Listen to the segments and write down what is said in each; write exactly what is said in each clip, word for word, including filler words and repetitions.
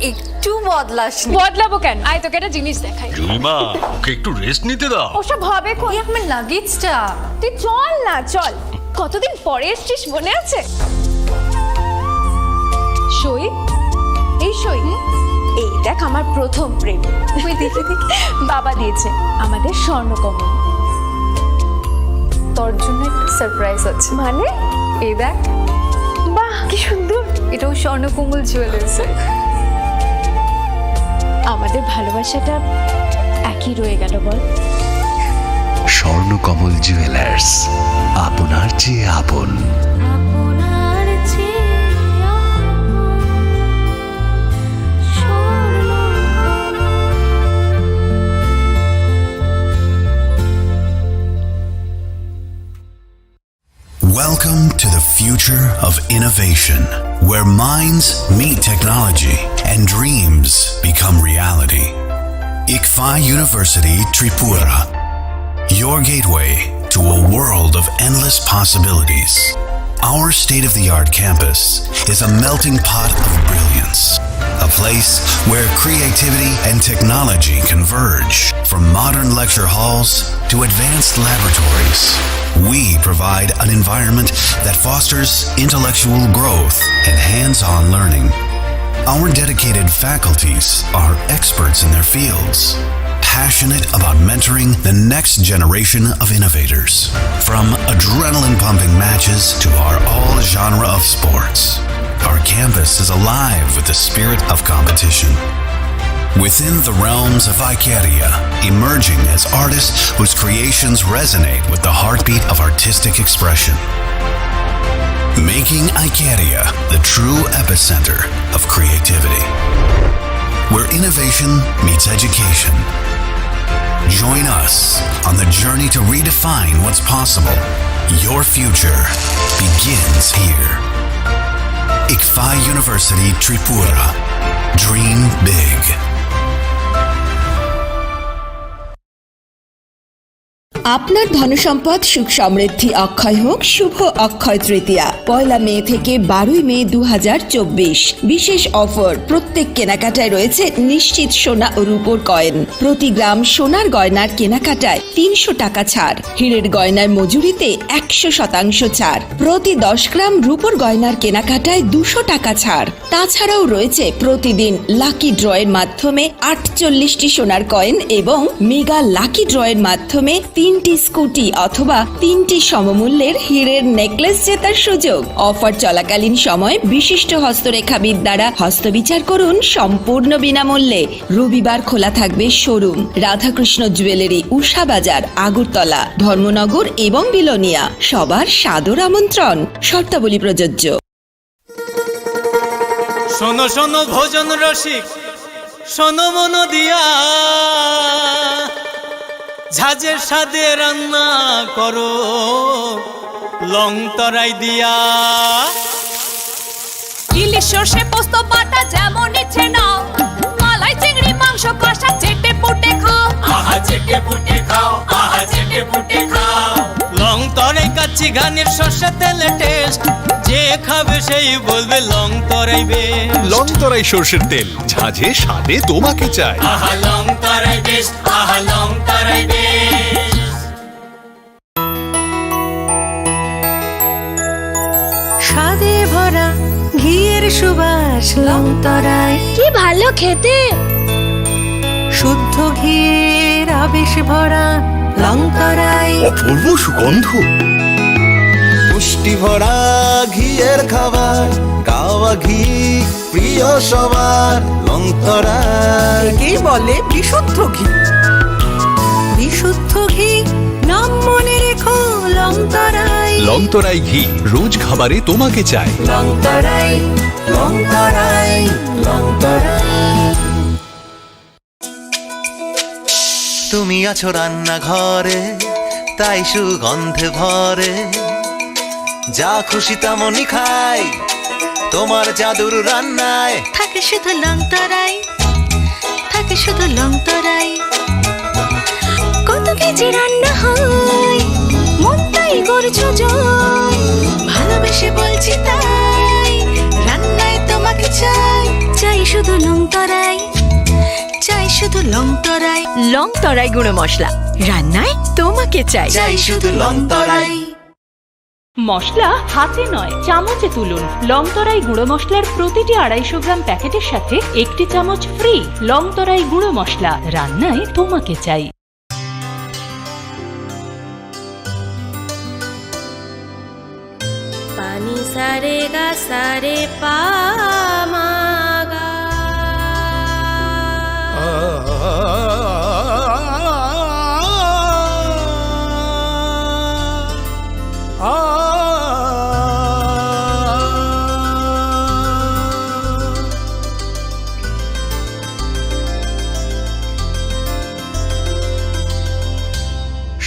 একটু বদলাসনি। বদলাবো কেন? আয়, তোকে একটা জিনিস দেখাই। জুলিমা, ওকে একটু রেস্ট নিতে দাও। ওসব হবে কোন? এই আমার লাগেজটা। তুই চল না, চল। কতদিন পরে এসছিস, মনে আছে? সই, এই সই। এই দেখ, আমার প্রথম প্রেম। ওই দেখে দেখে বাবা দিয়েছে, আমাদের স্বর্ণকমল। তোর জন্য একটা সারপ্রাইজ আছে। মানে? এই দেখ। বাহ, কি সুন্দর। এটাও স্বর্ণকমল জুয়েলার্সের। আমাদের ভালোবাসাটা একই রয়ে গেল, বল? স্বর্ণকমল জুয়েলার্স, আপনার চেয়ে আপন। আপনার চেয়ে আপন। Swarnakamal. Welcome to the future of innovation, where minds meet technology and dreams become reality. ICFAI University Tripura, your gateway to a world of endless possibilities. Our state-of-the-art campus is a melting pot of brilliance, a place where creativity and technology converge. From modern lecture halls to advanced laboratories, we provide an environment that fosters intellectual growth and hands-on learning. Our dedicated faculties are experts in their fields, passionate about mentoring the next generation of innovators. From adrenaline-pumping matches to our all-genre of sports, our campus is alive with the spirit of competition. Within the realms of Icaria, emerging as artists whose creations resonate with the heartbeat of artistic expression. Making Icaria the true epicenter of creativity, where innovation meets education. Join us on the journey to redefine what's possible. Your future begins here. ICFAI University Tripura. Dream big. আপনার ধনসম্পদ সুখ সমৃদ্ধি অক্ষয় হোক শুভ অক্ষয় তৃতীয়া। পয়লা মে থেকে বারোই মে দু হাজার চব্বিশ। বিশেষ অফার, প্রত্যেক কেনাকাটায় রয়েছে নিশ্চিত সোনা ও রূপোর কয়েন। প্রতি গ্রাম সোনার গয়নার কেনাকাটায় তিনশো টাকা ছাড়, হীরের গয়নার মজুরিতে একশো শতাংশ ছাড়, প্রতি দশ গ্রাম রূপোর গয়নার কেনাকাটায় দুশো টাকা ছাড়। তাছাড়াও রয়েছে প্রতিদিন লাকি ড্রয়ের মাধ্যমে আটচল্লিশটি সোনার কয়েন এবং মেগা লাকি ড্রয়ের মাধ্যমে তিনটি স্কুটি অথবা তিনটি সমমূল্যের হীরের নেকলেস জেতার সুযোগ। অফার চলাকালীন সময় বিশিষ্ট হস্তরেখাবিদ দ্বারা হস্তবিচার করুন সম্পূর্ণ বিনামূল্যে। রবিবার খোলা থাকবে শোরুম, রাধাকৃষ্ণ জুয়েলারি, উষা বাজার, আগরতলা, ধর্মনগর এবং বিলোনিয়া। সবার সাদর আমন্ত্রণ। শর্তাবলী প্রযোজ্য। শোনো শোনো ভোজন রসিক, শোনো মন দিয়া, ঝাঁঝের স্বাদে রান্না করো লং তরাই দিয়া। ইলিশ সর্ষে পোস্ত বাটা যেমন ইচ্ছে নাও, মালাই চিংড়ি মাংস কষা চেটে পুটে খাও। আহা চেটে পুটে খাও, আহা চেটে পুটে খাও। লং তরাই কাচ্চি ঘানির সর্ষে তেলে টেস্ট, যে খাবে সেই বলবে লং তরাই বেস্ট। লং তরাই সর্ষের তেল, ঝাঁঝে স্বাদে তোমাকে চাই। আহা লং তরাই বেস্ট, আহা লং তরাই বেস্ট। স্বাদে ভরা ঘিয়ের সুবাস লং তরাই। কি ভালো খেতে। শুদ্ধ ঘিয়ের আবেশ ভরা লং তরাই। অপূর্ব সুগন্ধ। পুষ্টি ভরা ঘিয়ের খাবার, গাওয়া ঘি প্রিয় সবার লং তরাই। একেই বলে বিশুদ্ধ ঘি। বিশুদ্ধ ঘি, নাম মনে রেখো লং তরাই। লং তরাই ঘি, রোজ খাবারে তোমাকে চাই। লং তরাই, লং তরাই, লং তরাই। তুমি আছো রান্নাঘরে, তাই সুগন্ধে ভরে। যা খুশি তেমনই খাই, তোমার জাদুর রান্নায়। থাকে শুধু লং তরাই, থাকে শুধু লং তরাই। কত কেজি রান্না হয়, মন তাই করছো জয়। ভালোবেসে বলছি তাই, রান্নায় তোমাকে চাই। চাই শুধু লং তরাই, চাই শুধু লং তরাই। লং তরাই গুঁড়ো মশলা, রান্নায় তোমাকে চাই। চাই শুধু লং তরাই। মশলা হাতে নয়, চামচে তুলুন। লং তরাই গুঁড়ো মশলার প্রতিটি আড়াইশো গ্রাম প্যাকেটের সাথে একটি চামচ ফ্রি। লং তরাই গুঁড়ো মশলা, রান্নায় তোমাকে চাই। Pani sare ga sare pa ma ga.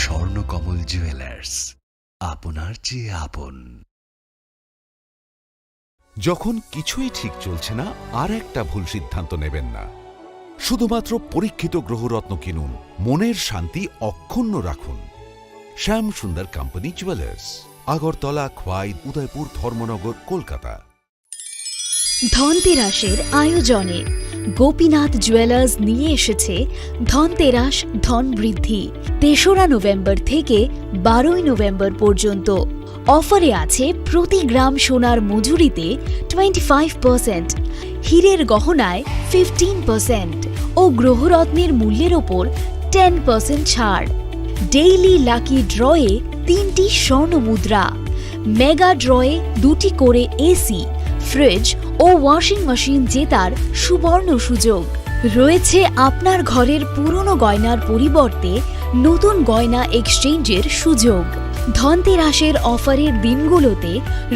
Swarnakamal jewellers, আপনার চেয়ে আপন। যখন কিছুই ঠিক চলছে না, আর একটা ভুল সিদ্ধান্ত নেবেন না। শুধুমাত্র পরীক্ষিত গ্রহরত্ন কিনুন, মনের শান্তি অক্ষুণ্ণ রাখুন। শ্যাম সুন্দর কোম্পানি জুয়েলার্স, আগরতলা, খোয়াই, উদয়পুর, ধর্মনগর, কলকাতা। ধনতেরাসের আয়োজনে গোপীনাথ জুয়েলার্স নিয়ে এসেছে ধনতেরাস ধন বৃদ্ধি। তেসরা নভেম্বর থেকে বারোই নভেম্বর পর্যন্ত অফারে আছে প্রতি গ্রাম সোনার মজুরিতে টোয়েন্টি ফাইভ পার্সেন্ট, হীরের গহনায় ফিফটিন পার্সেন্ট ও গ্রহরত্নের মূল্যের ওপর টেন পার্সেন্ট ছাড়। ডেইলি লাকি ড্রয়ে তিনটি স্বর্ণ মুদ্রা, মেগা ড্রয়ে দুটি করে এসি, ফ্রিজ ও ওয়াশিং মেশিন জেতার সুবর্ণ সুযোগ। রয়েছে আপনার ঘরের পুরনো গয়নার পরিবর্তে নতুন গয়না এক্সচেঞ্জের সুযোগ। ধনতেরাসের অফারের দিনগুলোতে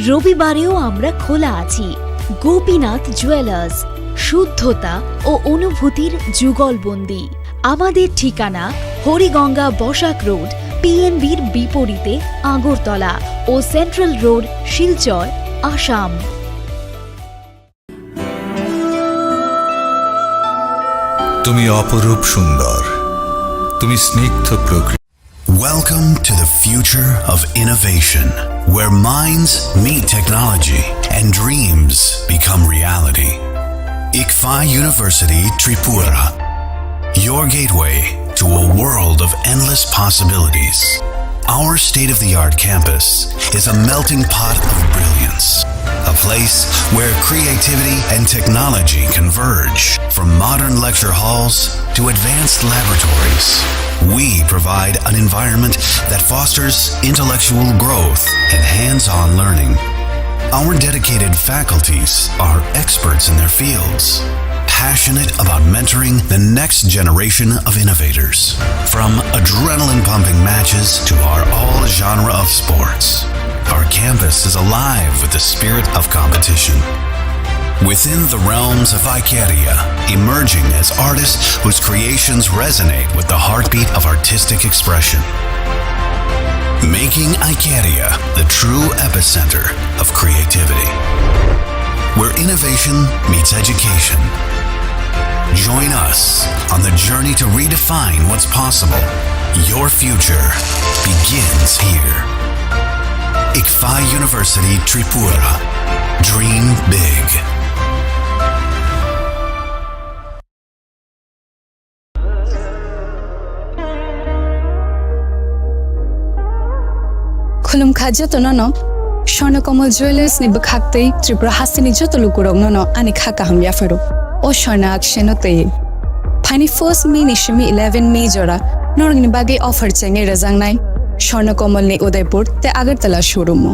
রবিবারেও আমরা খোলা আছি। গোপীনাথ জুয়েলার্স, শুদ্ধতা ও অনুভূতির যুগলবন্দি। আমাদের ঠিকানা হরিগঙ্গা বসাক রোড, পিএনবির বিপরীতে আগরতলা ও সেন্ট্রাল রোড, শিলচর, আসাম। তুমি অপরূপ সুন্দর, তুমি স্নিগ্ধ প্রকৃতি। Welcome to the future of innovation, where minds meet technology and dreams become reality. ICFAI University Tripura, your gateway to a world of endless possibilities. Our state-of-the-art campus is a melting pot of brilliance, a place where creativity and technology converge. From modern lecture halls to advanced laboratories, we provide an environment that fosters intellectual growth and hands-on learning. Our dedicated faculties are experts in their fields, passionate about mentoring the next generation of innovators. From adrenaline-pumping matches to our all-genre of sports, our campus is alive with the spirit of competition. Within the realms of Icaria, emerging as artists whose creations resonate with the heartbeat of artistic expression. Making Icaria the true epicenter of creativity, where innovation meets education. Join us on the journey to redefine what's possible. Your future begins here. ICFAI University Tripura. Dream big. Khulumkha jotono no, Swarnakamol Jewellers ni bwkhaktwi Tripura hasteni joto lukurokno no ani kha kaham yapharo. O swarna akseno twi. Phaini first May ni simi eleven May jora norokni bagwi offer chengwi rwjaknai Swarnakamol ni Udaipur tei Agartala showroom o.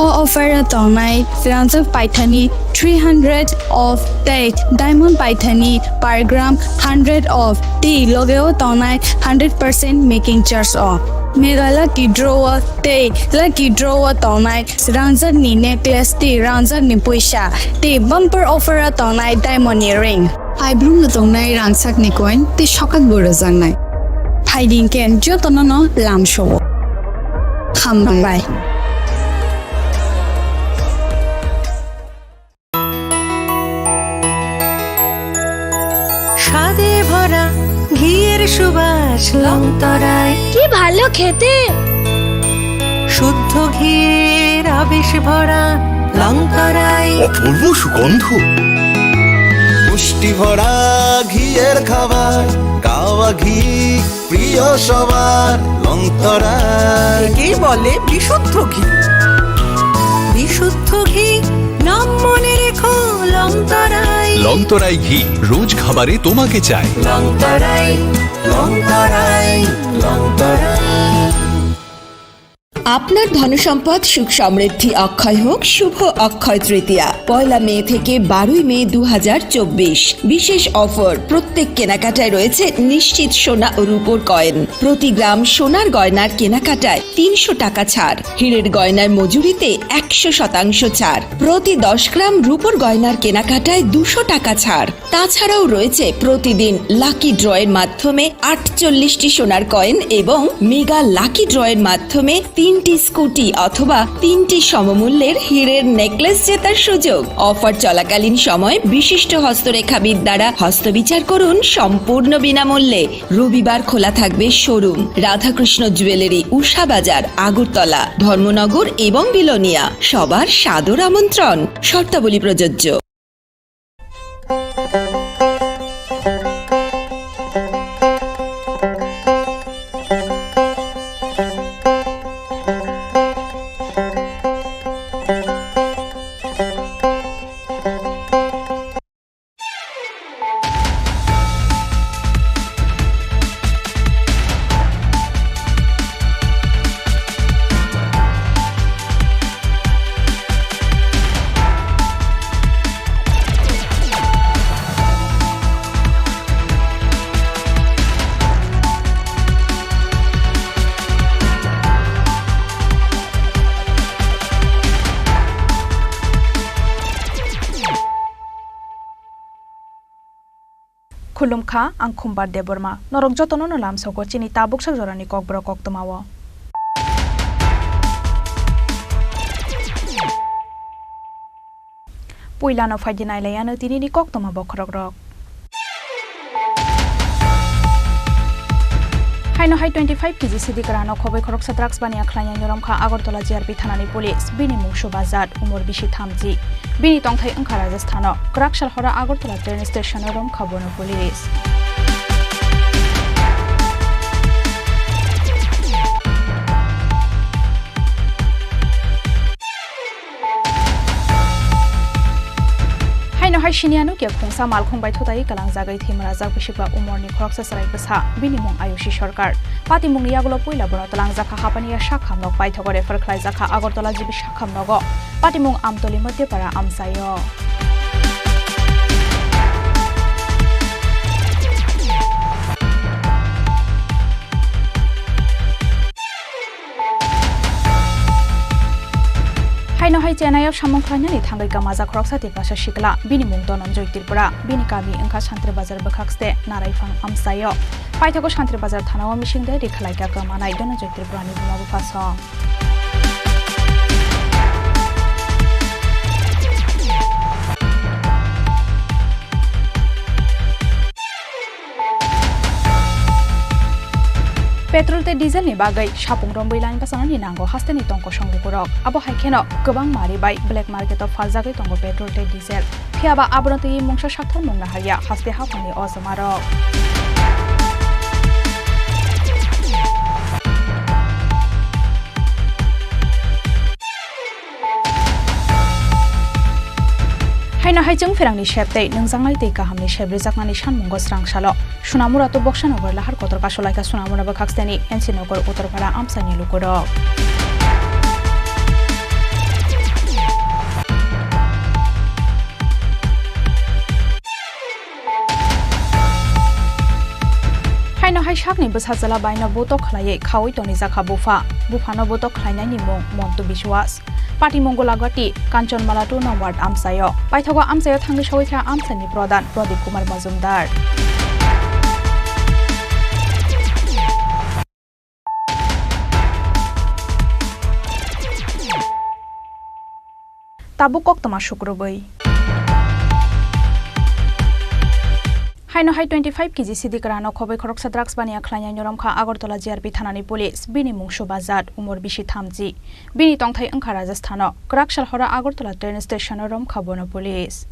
O offer o tongnai rangjak paithani three hundred off tei diamond paithani per gram hundred off tei logeo tongnai hundred percent making charge o. Mega lucky draw o tei lucky draw o tongnai rangjak ni necklace tei rangjak ni puisa tei bumper offer o tongnai diamond ni ring. Paibrumno tongnai rangchakni coin tei sokakbo rwjaknai. Phaidi hwnkhe jotono no lamsao. Hambai. স্বাদে ভরা ঘিয়ের সুবাস লং তরাই। কি ভালো খেতে! শুদ্ধ ঘিয়ের আবেশ ভরা লং তরাই। অপূর্ব সুগন্ধ। পুষ্টি টি ভরা ঘিয়ের খাবার, গাওয়া ঘি প্রিয় সবার, লংতরাই। একেই বলে বিশুদ্ধ ঘি। বিশুদ্ধ ঘি, নাম মনে রেখো, লংতরাই। লংতরাই ঘি, রোজ খাবারে তোমাকে চাই। লংতরাই, লংতরাই, লংতরাই। আপনার ধনসম্পদ সুখ সমৃদ্ধি অক্ষয় হোক শুভ অক্ষয় তৃতীয়া। পয়লা মে থেকে বারোই মে দু হাজার চব্বিশ। বিশেষ অফার, প্রত্যেক কেনাকাটায় রয়েছে নিশ্চিত সোনা ও রূপোর কয়েন। প্রতি গ্রাম সোনার গয়নার কেনাকাটায় তিনশো টাকা ছাড়, হীরের গয়নার মজুরিতে একশো শতাংশ ছাড়, প্রতি দশ গ্রাম রূপোর গয়নার কেনাকাটায় দুশো টাকা ছাড়। তাছাড়াও রয়েছে প্রতিদিন লাকি ড্রয়ের মাধ্যমে আটচল্লিশটি সোনার কয়েন এবং মেগা লাকি ড্রয়ের মাধ্যমে তিনটি স্কুটি অথবা তিনটি সমমূল্যের হীরের নেকলেস জেতার সুযোগ। অফার চলাকালীন সময় বিশিষ্ট হস্তরেখাবিদ দ্বারা হস্তবিচার করুন সম্পূর্ণ বিনামূল্যে। রবিবার খোলা থাকবে শোরুম। রাধাকৃষ্ণ জুয়েলারি, উষা বাজার, আগরতলা, ধর্মনগর এবং বিলোনিয়া। সবার সাদর আমন্ত্রণ। শর্তাবলী প্রযোজ্য। Khulumkha, ang Khumbar Debbarma. Norok jotono no lamsogo chini tabuksa jorani kokborok koktwmao. Puilano phaidi nailaiano tinini koktwma bokhorokrok. Haino hai twenty five K G sidikwrano khobwi khoroksa drugs baniya khlainai noromkha Agartala G R P thanani police. Bini mung Subhajat, umor bisi thamchi. Bini tongthai wngkha Rajasthano. Kwrak sal horo Agartala train station-o romkha bono police. Haino hai siniya nukya khungsa malkhung bai thutai kalangjagwi thwimrajak bisikba umorni khoroksa chwrai bwsa, bini mung Ayushi Sarkar. Patimungni yagulo puila bono twlangjakha Hapaniya sakhamnok paithago refer khlaijakha Agartala G B sakhamnogo. Patimung Amtoli Motyapara amchaio. Haino hai Chennai-o samung khlainani thangwi kwmajak khoroksa Tiprasa sikla, bini mung Dhananjoy Tripura, bini kami wngkha Santri Bazar bwkhakste Naraiphang amchaio. Paithago Santri Bazar thanao misingde ri khlaikha kwmanai Dhananjoy Tripurani buma bupha song. Petrol tei diesel ni bagwi sapung romwi line bachanani nango hasteni tong kosong lukurok. Abo hai kheno kwbang mari bai black market o phaljagwi tongo petrol tei diesel. Phiya ba abono twiwi mungsa sakthar mung naharya haste haphangni o jomarok. Haino hai chwng pherangni sep tei nwngjaknai tei kahamni sep rijaknani sanmungo srang salo Sonamura to Boksa Nogor lahar kotor kasolaikha Sonamura bwkhaksteni N C Nogor Uttarpara amchaini lukurok. Haino hai sakni bwsa chwla baino botok khlaiwi khaui tonijakha bupha. Buphano botok khlainaini mung Montu Biswas. Patimung Golagati, Kanchanmala two number amchaio. Paithago amchaio thangwi sogwi kha amchaini prodhan Pradip Kumar Majumdar. Tabuk koktwma sukrubwi. Haino hai twenty five K G sidikwrano khobwi khoroksa drugs baniya khlainai noromkha Agartala G R P thanani police. Bini mung Subhajat, umor bisi thamchi. Bini tongthai wngkha Rajasthano. Kwrak sal horo Agartala train station-o romkha bono police.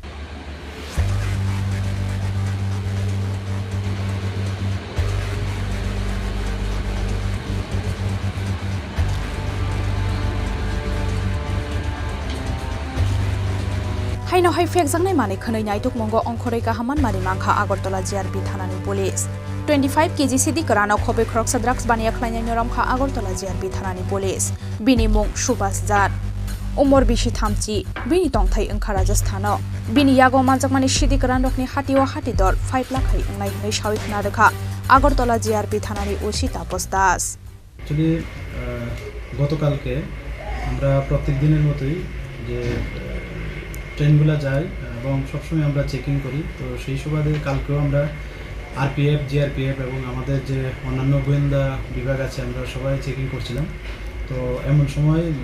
Hai phekjaknai manwi khwnwi naitukmungo ongkhorwi kaham manmani mankha Agartala G R P thanani police. Twenty five K G sidi kwrano khobwi khoroksa drugs baniya khlainai noromkha Agartala G R P thanani police. Bini mung Subhas Jat. Umor bisi thamchi, bini tongthai wngkha Rajasthano. Bini yago manjakmani sidi kwranrokni hatio hati dor five lakh hai wngnai hwnwi sawi khna rwkha Agartala G R P thanani O C Tapas Das. Actually, আহ, গতকালকে আমরা প্রত্যেক দিনের মতোই যে, আহ, ট্রেনগুলো যায় এবং সবসময় আমরা চেকিং করি। তো সেই সুবাদে কালকেও আমরা আরপিএফ, জিআরপিএফ এবং আমাদের যে অন্যান্য গোয়েন্দা বিভাগ আছে, আমরা সবাই চেকিং করছিলাম। তো এমন সময়, আহ,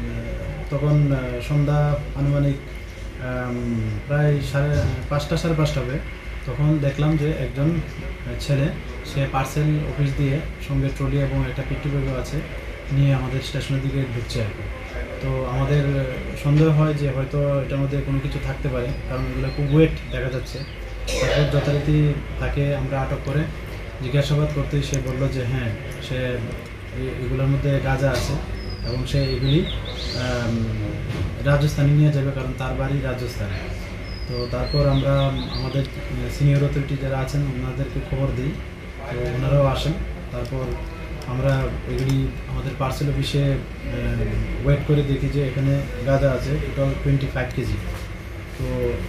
তখন, আহ, সন্ধ্যা আনুমানিক আম, প্রায় সাড়ে, পাঁচটা, সাড়ে পাঁচটা হবে। তখন দেখলাম যে একজন, আহ, ছেলে, সে পার্সেল অফিস দিয়ে সঙ্গে ট্রলি এবং একটা পিট্টু ব্যাগও আছে, নিয়ে আমাদের স্টেশনের দিকে ঢুকছে আর কি। তো আমাদের, আহ, সন্দেহ হয় যে হয়তো এটার মধ্যে কোনো কিছু থাকতে পারে, কারণ এগুলো খুব ওয়েট দেখা যাচ্ছে। তারপর যথারীতি তাকে আমরা আটক করে জিজ্ঞাসাবাদ করতেই সে বলল যে হ্যাঁ, সে এ-, এগুলোর মধ্যে গাঁজা আছে এবং সে এগুলি, আম, রাজস্থানে নিয়ে যাবে, কারণ তার বাড়ি রাজস্থানে। তো তারপর আমরা আমাদের, আহ, সিনিয়র অথরিটি যারা আছেন, ওনাদেরকে খবর দিই। তো ওনারাও আসেন। তারপর আমরা এগুলি আমাদের পার্সেল অফিসে, আহ, ওয়েট করে দেখি যে এখানে গাঁজা আছে টোটাল টোয়েন্টি ফাইভ কেজি। তো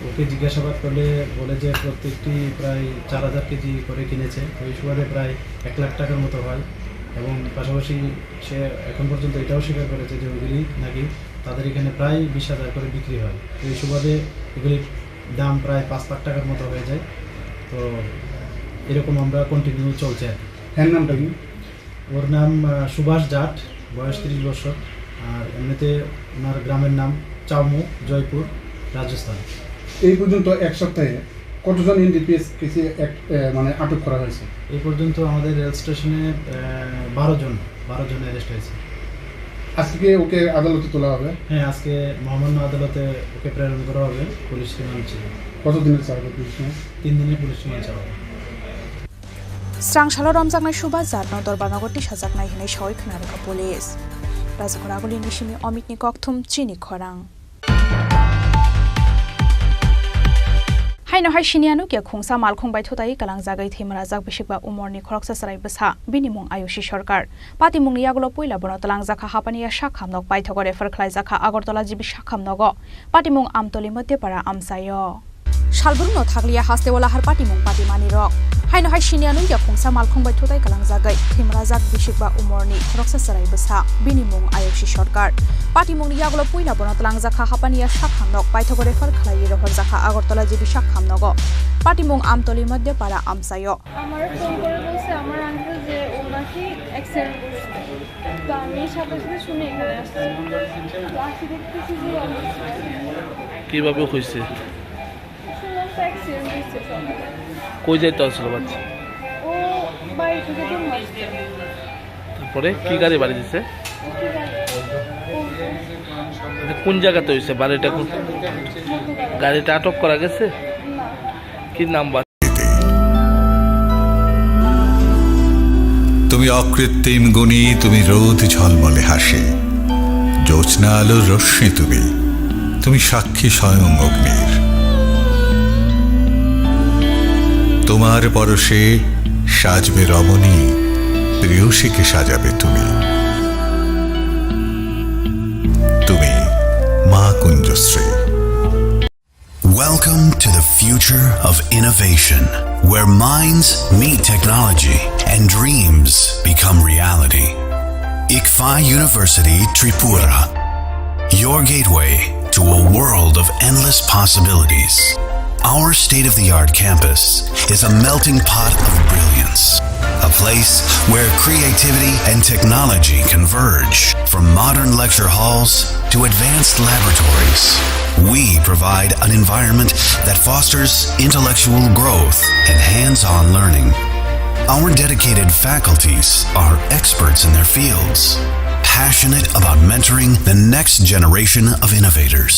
ওকে জিজ্ঞাসাবাদ করলে বলে যে প্রত্যেকটি প্রায় চার হাজার কেজি করে কিনেছে, তো এই সুবাদে প্রায় এক লাখ টাকার মতো হয়। এবং পাশাপাশি সে এখন পর্যন্ত এটাও স্বীকার করেছে যে ওইগুলি নাকি তাদের এখানে প্রায় বিশ হাজার করে বিক্রি হয়। তো এই সুবাদে এগুলির দাম প্রায় পাঁচ লাখ টাকার মতো হয়ে যায়। তো এরকম আমরা কন্টিনিউ চলছে আর কি। হ্যাঁ, নামটা কি? ওর নাম, আহ, সুভাষ জাট, বয়স তিরিশ বছর। আর এমনিতে ওনার গ্রামের নাম চাউমু, জয়পুর, রাজস্থান। এই পর্যন্ত এক সপ্তাহে কতজন এনডিপিএস কেসে এক, এ, মানে আটক করা হয়েছে? এই পর্যন্ত আমাদের রেল স্টেশনে, আহ, বারো জন, বারো জন অ্যারেস্ট হয়েছে। আজকে কি ওকে আদালতে তোলা হবে? হ্যাঁ, আজকে মহামান্য আদালতে ওকে প্রেরণ করা হবে পুলিশ রিমান্ড চেয়ে। কতদিনের চাওয়া হবে পুলিশ রিমান্ড? তিন দিনের পুলিশ রিমান্ড চাওয়া হবে। Srangsalo romjaknai Subhas Jatno dorbarnogo tisajaknai hwnwi sawi khna rwkha police. Rajakhor Agulini simi Omitni kokthum chini khorang. Haino hai siniya nukya khungsa malkhung bai thutai kalangjagwi thwimrajak bisikba umorni khoroksa chwrai bwsa, bini mung Ayushi Sarkar. Patimungni yagulo puila bono twlangjakha hapani ya sakhamnok paithogo refer khlaijakha Agartala G B sakhamnogo. Patimung Amtoli Moddepara amchaio. Salbrumno thakliya haste walahar patimung patimani rok. Haino hai siniya nungya khungsa malkhung bai thutai kalangjagwi thwimrajak bisikba umorni khoroksa chwrai bwsa, bini mung Ayushi Sarkar. Patimungni yagulo puila bono twlangjakha hapani ya sakhamnok paithogo refer khlaiwi rohorjakha Agartala G B sakhamnogo. Patimung Amtoli Moddepara amchaio. আমার ফোন করে বলছে আমার আঙ্কেল যে ও নাকি অ্যাক্সিডেন্ট করছে। তো আমি সাথে সাথে শুনে এখানে আসছি। তো আসি দেখতেছি যে অবস্থা। কিভাবে হয়েছে? শুনলাম তো অ্যাক্সিডেন্ট হয়েছে সব। কই যাইতে আসলো বাচ্চা? ও বাড়ি থেকে দৌড় মারছে। তারপরে কি গাড়ি বাড়ি দিছে? কি গাড়ি? আচ্ছা, কোন জায়গাতে হয়েছে বাড়িটা? কোন গাড়িটা আটক করা গেছে? না। কি নাম্বার? তুমি অকৃত্রিম গুণী, তুমি রোদ ঝলমলে হাসি, জ্যোৎস্না আলোর রশ্মি তুমি, তুমি সাক্ষী স্বয়ং অগ্নির। তোমার পরশে সাজবে রমণী, প্রেয়সীকে সাজাবে তুমি। তুমি মা কুঞ্জশ্রী। Welcome to the future of innovation, where minds meet technology and dreams become reality. Ikfa University Tripura, your gateway to a world of endless possibilities. Our state-of-the-art campus is a melting pot of brilliance, a place where creativity and technology converge. From modern lecture halls to advanced laboratories, we provide an environment that fosters intellectual growth and hands-on learning. Our dedicated faculties are experts in their fields, passionate about mentoring the next generation of innovators.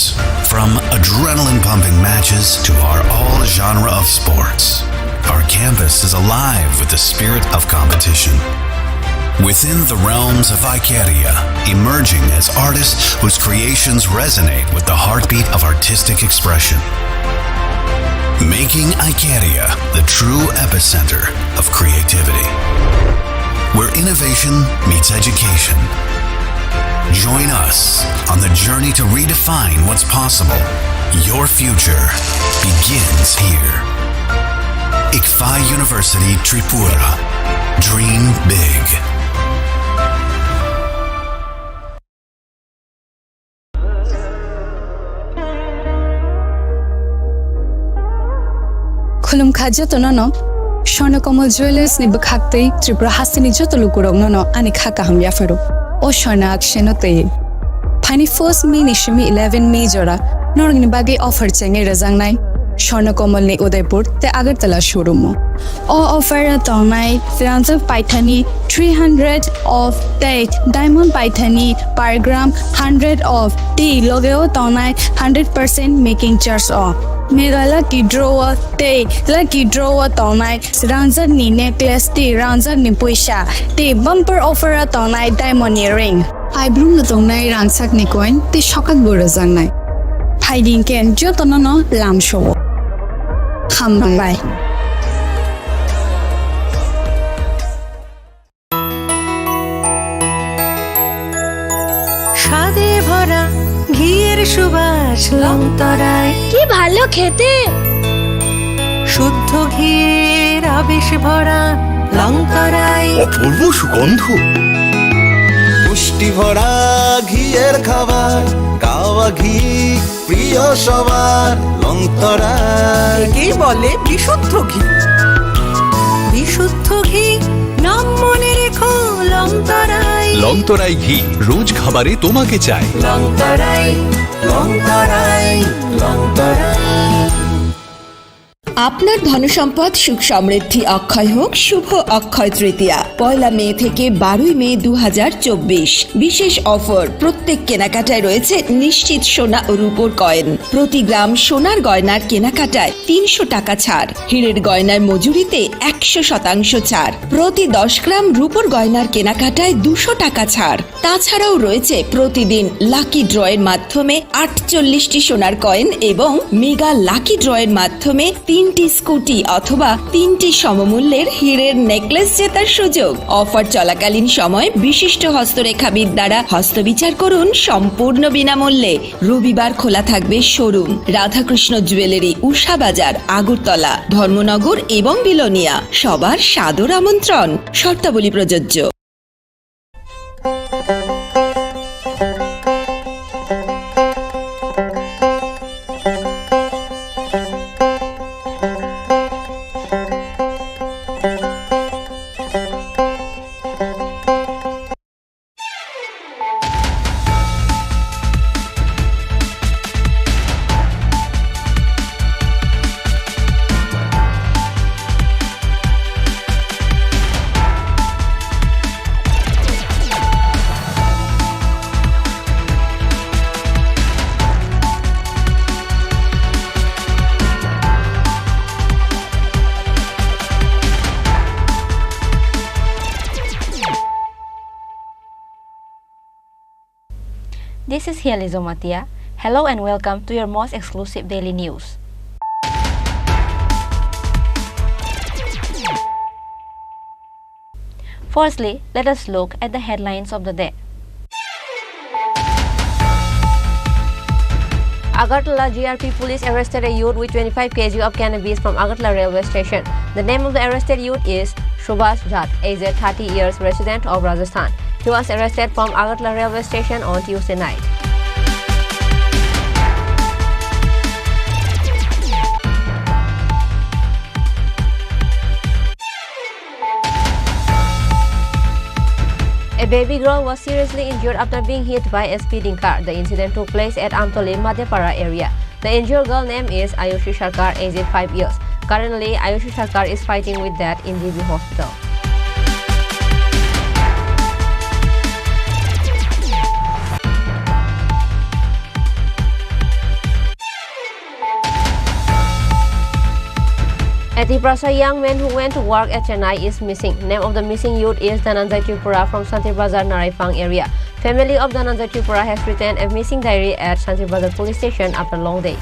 From adrenaline-pumping matches to our all-genre of sports, our campus is alive with the spirit of competition. Within the realms of Icaria, emerging as artists whose creations resonate with the heartbeat of artistic expression. Making Icaria the true epicenter of creativity, where innovation meets education. Join us on the journey to redefine what's possible. Your future begins here. Ikfa University Tripura. Dream big. Khulumkha jotono no, Swarna Kamal Jewellers ni bwkhak tei Tripura hasteni joto lukurokno no ani kha kaham yapharo. O Swarna Akshay no tei. Phaini first May ni simi eleven May jora norokni bagwi offer chengwi rwjaknai Swarna Kamal ni Udaipur tei Agartala showroom o. O offer o tongnai rangjak paithani three hundred of tei diamond paithani per gram hundred of tei loge o tongnai hundred percent making charge o. Mega lucky draw o tei lucky draw o tongnai rangjak ni necklace tei rangjak ni puisa tei bumper offer o tongnai diamond ni ring. Paibrumno tongnai rangchakni coin tei sokakbo rwjaknai. Phaidi hwnkhe jotono no lamsao. Hambai. স্বাদে ভরা ঘিয়ের সুবাস লংতরায়। কি ভালো খেতে। শুদ্ধ ঘিয়ের আবেশ ভরা লংতরায়। অপূর্ব সুগন্ধ। পুষ্টি ভরা ঘিয়ের খাবার, গাওয়া ঘি প্রিয় সবার, লংতরায়। একেই বলে বিশুদ্ধ ঘি। বিশুদ্ধ ঘি, নাম মনে রেখো, লংতরায়। লংতরায় ঘি, রোজ খাবারে তোমাকে চাই। লংতরায়, লংতরায়, লংতরায়। আপনার ধনসম্পদ সুখ সমৃদ্ধি অক্ষয় হোক শুভ অক্ষয় তৃতীয়া, পয়লা মে থেকে বারোই মে দু হাজার চব্বিশ। বিশেষ অফার, প্রত্যেক কেনাকাটায় রয়েছে নিশ্চিত সোনা ও রূপোর কয়েন। প্রতি গ্রাম সোনার গয়নার কেনাকাটায় তিনশো টাকা ছাড়, হীরের গয়নার মজুরিতে একশো শতাংশ ছাড়, প্রতি দশ গ্রাম রূপোর গয়নার কেনাকাটায় দুশো টাকা ছাড়। তাছাড়াও রয়েছে প্রতিদিন লাকি ড্রয়ের মাধ্যমে আটচল্লিশটি সোনার কয়েন এবং মেগা লাকি ড্রয়ের মাধ্যমে তিনটি স্কুটি অথবা তিনটি সমমূল্যের হীরের নেকলেস জেতার সুযোগ। অফার চলাকালীন সময় বিশিষ্ট হস্তরেখাবিদ দ্বারা হস্তবিচার করুন সম্পূর্ণ বিনামূল্যে। রবিবার খোলা থাকবে শোরুম। রাধাকৃষ্ণ জুয়েলারি, উষা বাজার, আগরতলা, ধর্মনগর এবং বিলোনিয়া। সবার সাদর আমন্ত্রণ। শর্তাবলী প্রযোজ্য। This is Hiali Jomatia. Hello and welcome to your most exclusive daily news. Firstly, let us look at the headlines of the day. Agartala G R P police arrested a youth with twenty-five K G of cannabis from Agartala railway station. The name of the arrested youth is Subhash Jhat, aged thirty years, resident of Rajasthan. He was arrested from Agartala railway station on Tuesday night. A baby girl was seriously injured after being hit by a speeding car. The incident took place at Amtoli, Madhepara area. The injured girl name is Ayushi Sarkar, aged five years. Currently, Ayushi Sarkar is fighting with death in G B hospital. A Tiprasa young man who went to work at Chennai is missing. Name of the missing youth is Dhananjay Tripura from Santir Bazar, Naraipang area. Family of Dhananjay Tripura has written a missing diary at Santir Bazar police station after long days.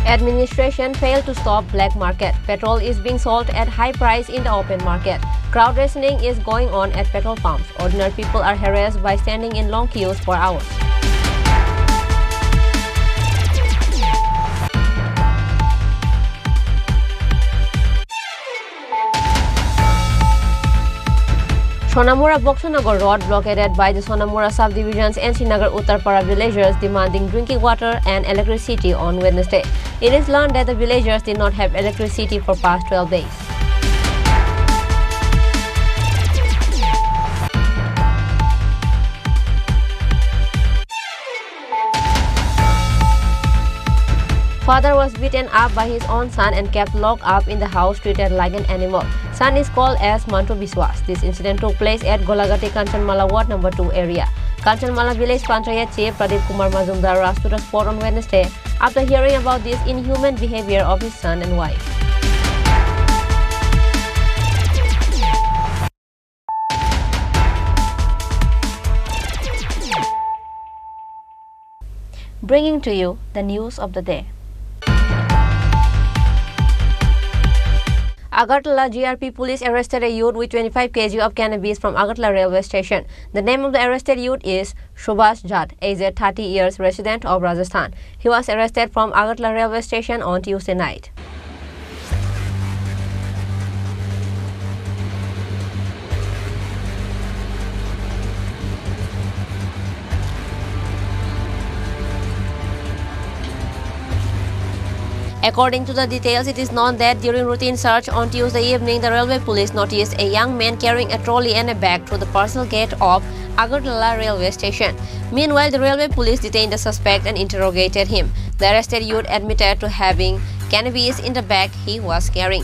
Administration failed to stop black market. Petrol is being sold at high price in the open market. Crowd rationing is going on at petrol pumps. Ordinary people are harassed by standing in long queues for hours. Sonamura Boksanagar road blockaded by the Sonamura subdivisions and Srinagar Uttarpara villagers demanding drinking water and electricity on Wednesday. It is learned that the villagers did not have electricity for past twelve days. Father was beaten up by his own son and kept locked up in the house, treated like an animal. Son is called as Mantu Biswas. This incident took place at Golagati Kanchanmala Ward number two area. Kanchanmala Village Panchayat Chief Pradeep Kumar Majumdar rushed to the spot on Wednesday after hearing about this inhuman behavior of his son and wife. Bringing to you the news of the day. Agartala G R P police arrested a youth with twenty-five K G of cannabis from Agartala railway station. The name of the arrested youth is Subhash Jat, aged thirty years, resident of Rajasthan. He was arrested from Agartala railway station on Tuesday night. According to the details, it is known that during routine search on Tuesday evening, the railway police noticed a young man carrying a trolley and a bag through the parcel gate of Agartala railway station. Meanwhile, the railway police detained the suspect and interrogated him. The arrested youth admitted to having cannabis in the bag he was carrying.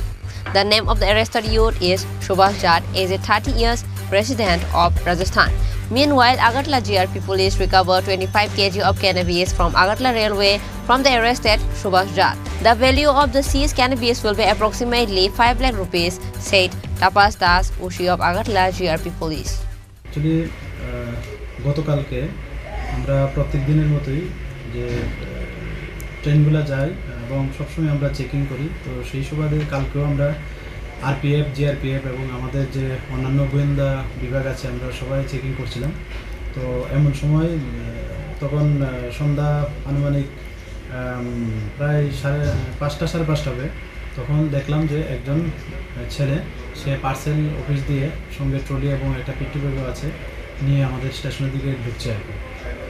The name of the arrested youth is Subhash Jat, aged thirty years, resident of Rajasthan. Meanwhile, Agartala G R P police recovered twenty-five K G of cannabis from Agartala railway from the arrested Subhash Jat. The value of the seized cannabis will be approximately five lakh rupees, said Tapas Das, O C of Agartala G R P police. Actually, আহ, গতকালকে আমরা প্রত্যেক দিনের মতোই যে, আহ, ট্রেনগুলো যায় এবং সবসময় আমরা চেকিং করি, তো সেই সুবাদে কালকেও আমরা আরপিএফ, জিআরপিএফ এবং আমাদের যে অন্যান্য গোয়েন্দা বিভাগ আছে, আমরা সবাই চেকিং করছিলাম। তো এমন সময়, আহ, তখন, আহ, সন্ধ্যা আনুমানিক আম, প্রায় সাড়ে, পাঁচটা, সাড়ে পাঁচটা হবে। তখন দেখলাম যে একজন, আহ, ছেলে, সে পার্সেল অফিস দিয়ে সঙ্গে ট্রলি এবং একটা পিকনিক ব্যাগও আছে, নিয়ে আমাদের স্টেশনের দিকে ঢুকছে আর কি।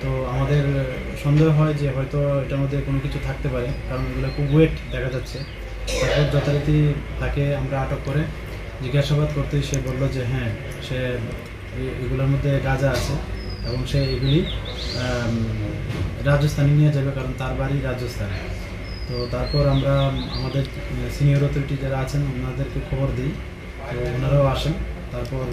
তো আমাদের, আহ, সন্দেহ হয় যে হয়তো এটার মধ্যে কোনো কিছু থাকতে পারে, কারণ এগুলো খুব ওয়েট দেখা যাচ্ছে। তারপর যথারীতি তাকে আমরা আটক করে জিজ্ঞাসাবাদ করতেই সে বলল যে হ্যাঁ, সে এ-, এগুলোর মধ্যে গাঁজা আছে এবং সে এগুলি, আম, রাজস্থানে নিয়ে যাবে, কারণ তার বাড়ি রাজস্থানে। তো তারপর আমরা আমাদের, আহ, সিনিয়র অথরিটি যারা আছেন, ওনাদেরকে খবর দিই, তো ওনারাও আসেন। তারপর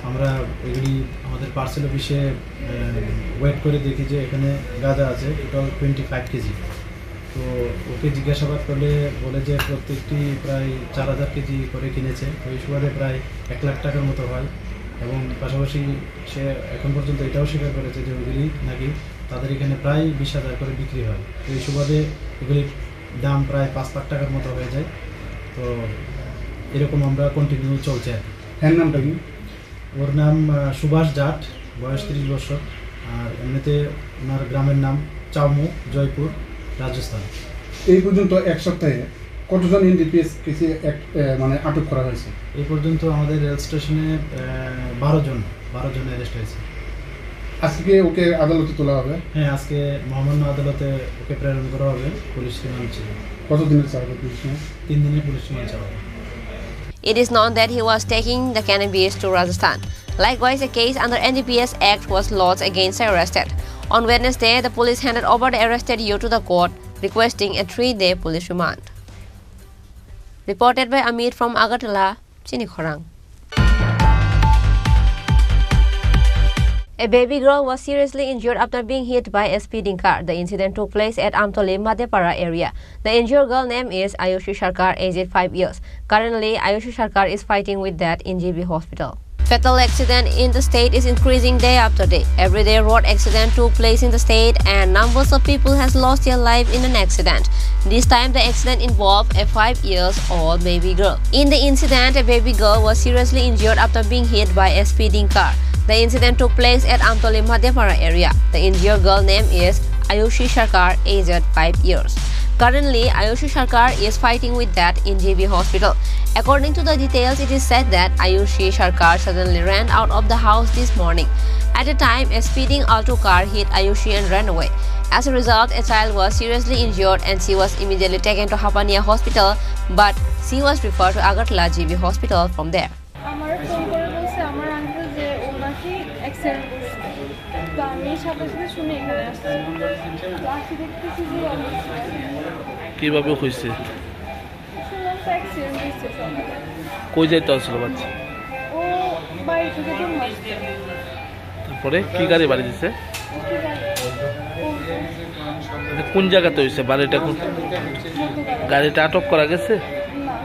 আমরা এগুলি আমাদের পার্সেল অফিসে, আহ, ওয়েট করে দেখি যে এখানে গাঁজা আছে টোটাল টোয়েন্টি ফাইভ কেজি। তো ওকে জিজ্ঞাসাবাদ করলে বলে যে প্রত্যেকটি প্রায় চার হাজার কেজি করে কিনেছে, তো এই সুবাদে প্রায় এক লাখ টাকার মতো হয়। এবং পাশাপাশি সে এখন পর্যন্ত এটাও স্বীকার করেছে যে ওইগুলি নাকি তাদের এখানে প্রায় বিশ হাজার করে বিক্রি হয়, তো এই সুবাদে এগুলির দাম প্রায় পাঁচ লাখ টাকার মতো হয়ে যায়। তো এরকম আমরা কন্টিনিউ চলছে আর কি। এর নামটা কি? ওর নাম, আহ, সুভাষ জাট, বয়স ত্রিশ বছর, আর এমনিতে ওনার গ্রামের নাম চাউমু, জয়পুর, রাজস্থান। এই পর্যন্ত এক সপ্তাহে কতজন এনডিপিএস কেসে এক, এ, মানে আটক করা হয়েছে? এই পর্যন্ত আমাদের রেল স্টেশনে, আহ, বারো জন, বারো জন অ্যারেস্ট হয়েছে। আজকে ওকে আদালতে তোলা হবে? হ্যাঁ, আজকে মহামান্য আদালতে ওকে প্রেরণ করা হবে পুলিশ রিমান্ড চেয়ে। কতদিনের চাওয়া হবে পুলিশ রিমান্ড? তিন দিনের পুলিশ রিমান্ড চাওয়া হবে। It is known that he was taking the cannabis to Rajasthan. Likewise, a case under N D P S Act was lodged against the arrested. On Wednesday, the police handed over the arrested youth to the court, requesting a three-day police remand. Reported by Amit from Agartala, Chini Khorang. A baby girl was seriously injured after being hit by a speeding car. The incident took place at Amtoli, Madepara area. The injured girl name is Ayushi Sarkar, aged five years. Currently, Ayushi Sarkar is fighting with death in G B hospital. Fatal accident in the state is increasing day after day. Everyday road accident took place in the state and numbers of people has lost their life in an accident. This time the accident involved a five years old baby girl. In the incident, a baby girl was seriously injured after being hit by a speeding car. The incident took place at Amtoli Madepara area. The injured girl name is Ayushi Sarkar, aged five years. Currently, Ayushi Sarkar is fighting with death in G B hospital. According to the details, it is said that Ayushi Sarkar suddenly ran out of the house this morning. At the time, a speeding Alto car hit Ayushi and ran away. As a result, a child was seriously injured and she was immediately taken to Hapania hospital, but she was referred to Agartala G B hospital from there. আমার ফোন করে বলছে আমার আঙ্কেল যে ও নাকি অ্যাক্সিডেন্ট করছে। তো আমি সাথে সাথে শুনে এখানে আসছি। তো আসি দেখতেছি যে অবস্থা। কিভাবে হয়েছে? শুনলাম তো অ্যাক্সিডেন্ট হয়েছে সব। কই যাইতে আসছিল বাচ্চা? ও বাড়ি থেকে দৌড় মারছে। তারপরে কি গাড়ি বাড়ি দিছে? কি গাড়ি? কোন? এটা কোন জায়গাতে হয়েছে? বাড়িটা কোন? মধ্যকালে। গাড়িটা আটক করা গেছে? না।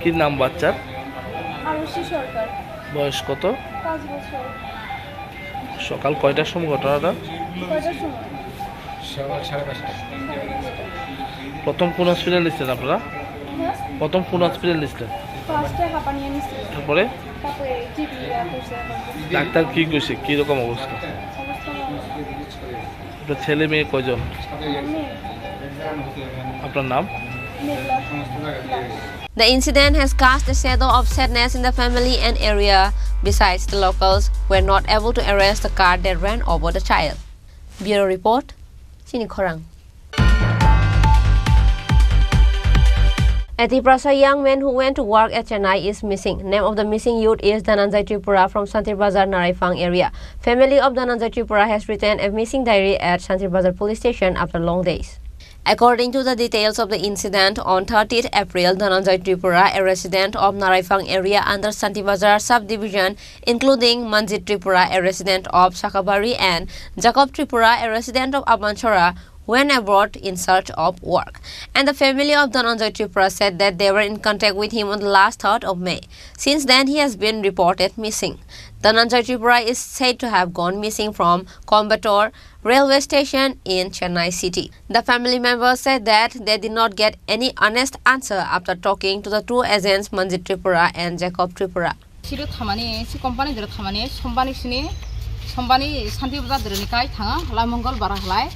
কি নাম বাচ্চার? আরুষি সরকার। বয়স কত? পাঁচ বছর। সকাল কয়টার সময় ঘটনাটা? কয়টার সময়? সকাল সাড়ে পাঁচটা। প্রথম কোন হসপিটাল নিচ্ছেন আপনারা? হ্যাঁ? প্রথম কোন হসপিটাল নিচ্ছেন? ফার্স্টে হাঁপানিয়া নিছিল। তারপরে? তারপরে জিবি ইয়া করছে এখন। ডাক্তার কি কইছে? কি রকম অবস্থা? অবস্থা ভালো। আপনার ছেলে মেয়ে কয়জন? আমার মেয়ে। আপনার নাম? মেঘলা Das. The incident has cast a shadow of sadness in the family and area. Besides, the locals were not able to arrest the car that ran over the child. Bureau report, Chini Khorang. A Tiprasa young man who went to work at Chennai is missing. Name of the missing youth is Dhananjay Tripura from Santir Bazar, Naraifang area. Family of Dhananjay Tripura has written a missing diary at Santir Bazar police station after long days. According to the details of the incident, on thirtieth April, Dhananjay Tripura, a resident of Naraifang area under Santir Bazar subdivision, including Manjit Tripura, a resident of Sakabari, and Jacob Tripura, a resident of Abanchora, went abroad in search of work. And the family of Dhananjay Tripura said that they were in contact with him on the last third of May. Since then, he has been reported missing. Dhananjay Tripura is said to have gone missing from Coimbatore railway station in Chennai city. The family members said that they did not get any honest answer after talking to the two agents Manjit Tripura and Jacob Tripura. Siro thamani, si company dero thamani, sombani sini, sombani Santi Bazar dero ni kai thanga, halai Mongol bara halai.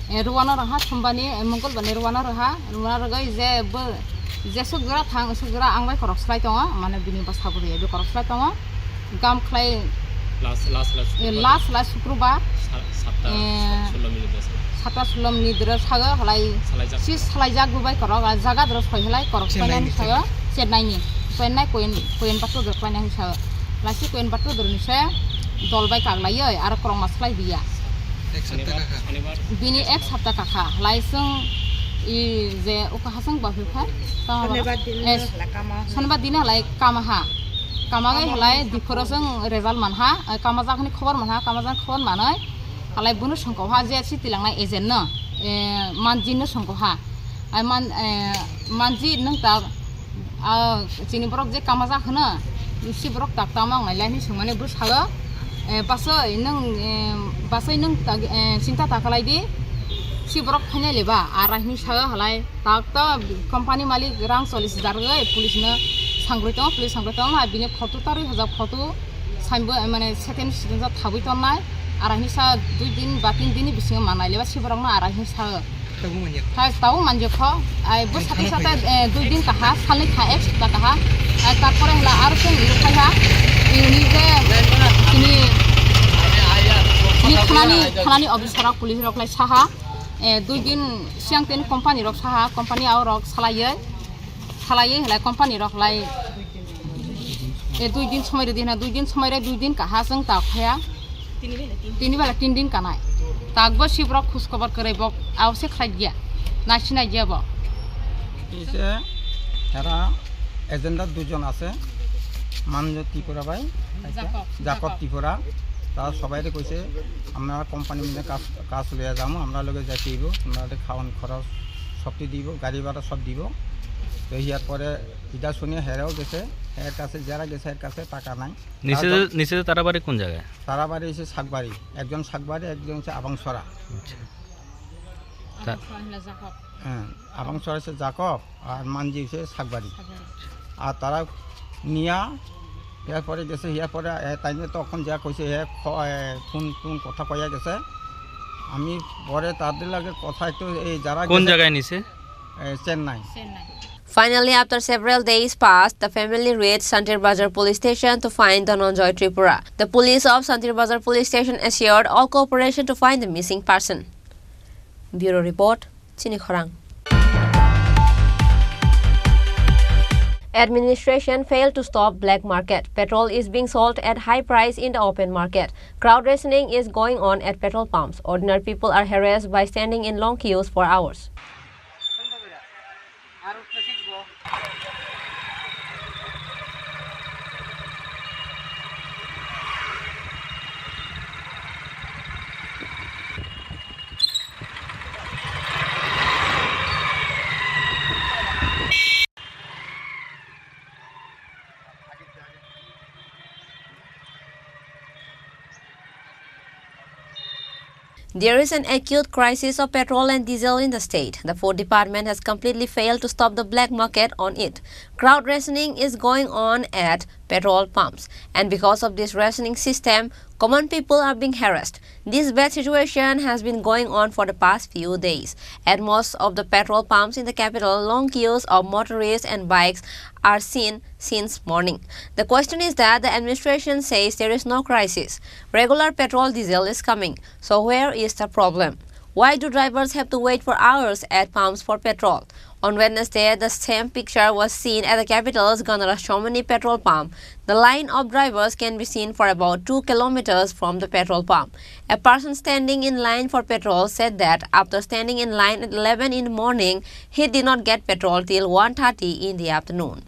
Eh, ruwana raha, sombani, eh, Mongol bani ruwana raha, ruwana ragai je bo, je suk jora thang, suk jora ang bai korok slai tongo, mane bini bwsa bwrwi bai korok slai tongo. Gam khlai, last, last, last eh, Shukrobar. Last, last Shukrobar. Sa-, satta, eh, sullo minute asa. Satta sullo minute dero sago halai. Salaijak. Si salaijak bo bai korok, ah, jaga dero soi halai korok Chennai ni sago, Chennai ni. Chennai Koyen-, Coimbatore dero khlaina hinwi sago. Laisi Coimbatore dero ni se dol bai kaglaioi, aro korokma slai diya. Ek sapta kakha. Bini ek sapta kakha. Halai chwng i je uka hasung ba hwkha. Tamo ba? Shonibar din eh, no hala kama. Shonibar din halai kama ha. Kama gai halai diphoro chwng result man ha. Eh, kama jak hani khobor man ha. Kama jak khobor manoi. Halai bono songkok ha je si tilangnai agent no. Eh, manjin no songkok ha. Ai man, eh, manji nwng ta, ah, chini borok je kama jak hwno, si borok tak tamo ang nai lai hinwi swngmani bwskango, eh, bachoi nwng, eh, bachoi nwng tak, eh, chinta ta khlai di, si borok phainai le ba, ara hinwi sao halai, tak to company malik rang chollish hajar rwgwi police no sangwi tongo, police sangwi tongo, bini photo ta rwi hajak photo. Saimbo, eh, mane second student sa thabwi tonnai, ara hinwi sa dui din ba tin din ni bisingo manai leba si borok no ara hinwi sa. Tabuk manjak. Hai, tabuk manjak kho. Ai, bo sate sate, eh, dui din kaha, salni kha, ek sapta kaha. Ai, tarpore hela aro chwng iro khai ha. Ini je, ini, ini thanani, thanani officer rok, police rok lai saha. Eh, dui din siang teni company rok saha, company ao rok salaiye. Salaiye hela company rok lai. E dui din somoi rwdi hwnna, dui din somoi rw, dui din kaha chwng tak phaiya. Tini bela tin din kanai. Takbo si borok khus khobor kwrwi bok aose khlai diya. Nai sinai diya bo. Ise hera agenda dujon ase. Manjo Tripura bai. Jacob. Jacob Tripura. তারা সবাইরে কইছে, "আমরা কোম্পানি মিলে কাজ, কাজ লইয়া যাবো, আমরা লগে যাইতে হইব, আমরা খাওয়ান খরচ সবটি দিব, গাড়ি ভাড়া সব দিব।" তো ইয়ার পরে ইটা শুনে হেরাও গেছে, এর কাছে, যারা গেছে এর কাছে টাকা নাই। নিচে তারা যে, নিচে যে তারা বাড়ি কোন জায়গায়? তারা বাড়ি হচ্ছে শাকবাড়ি, একজন শাকবাড়ি, একজন হচ্ছে আবাংসরা। আচ্ছা। তা- আবাংসরা হলো জাকব। হ্যাঁ, আবাংসরা হচ্ছে জাকব, আর মানজি হচ্ছে শাকবাড়ি। শাকবাড়ি। আর তারা নিয়া এরপরে গেছে, এরপরে, এ, তাই নিয়ে তখন যা কইছে, এ, খ-, এ, ফোন, ফোন কথা কইয়া গেছে। আমি পরে তাদের লগে কথা একটু, এই যারা কোন গেছে, জায়গায় নিছে? এ, চেন্নাই। Chennai. Finally, after several days passed, the family reached Santir Bazar Police Station to find Dhananjoy Tripura. The police of Santir Bazar Police Station assured all cooperation to find the missing person. Bureau Report, Chini Khorang. Administration failed to stop black market. Petrol is being sold at high price in the open market. Crowd rationing is going on at petrol pumps. Ordinary people are harassed by standing in long queues for hours. There is an acute crisis of petrol and diesel in the state. The food department has completely failed to stop the black market on it. Crowd rationing is going on at petrol pumps, and because of this rationing system, common people are being harassed. This bad situation has been going on for the past few days. At most of the petrol pumps in the capital, long queues of motorists and bikes are seen since morning. The question is that the administration says there is no crisis. Regular petrol, diesel is coming. So where is the problem? Why do drivers have to wait for hours at pumps for petrol? On Wednesday, the same picture was seen at the capital's Ganarashomani petrol pump. The line of drivers can be seen for about two kilometers from the petrol pump. A person standing in line for petrol said that after standing in line at eleven in the morning, he did not get petrol till one thirty in the afternoon.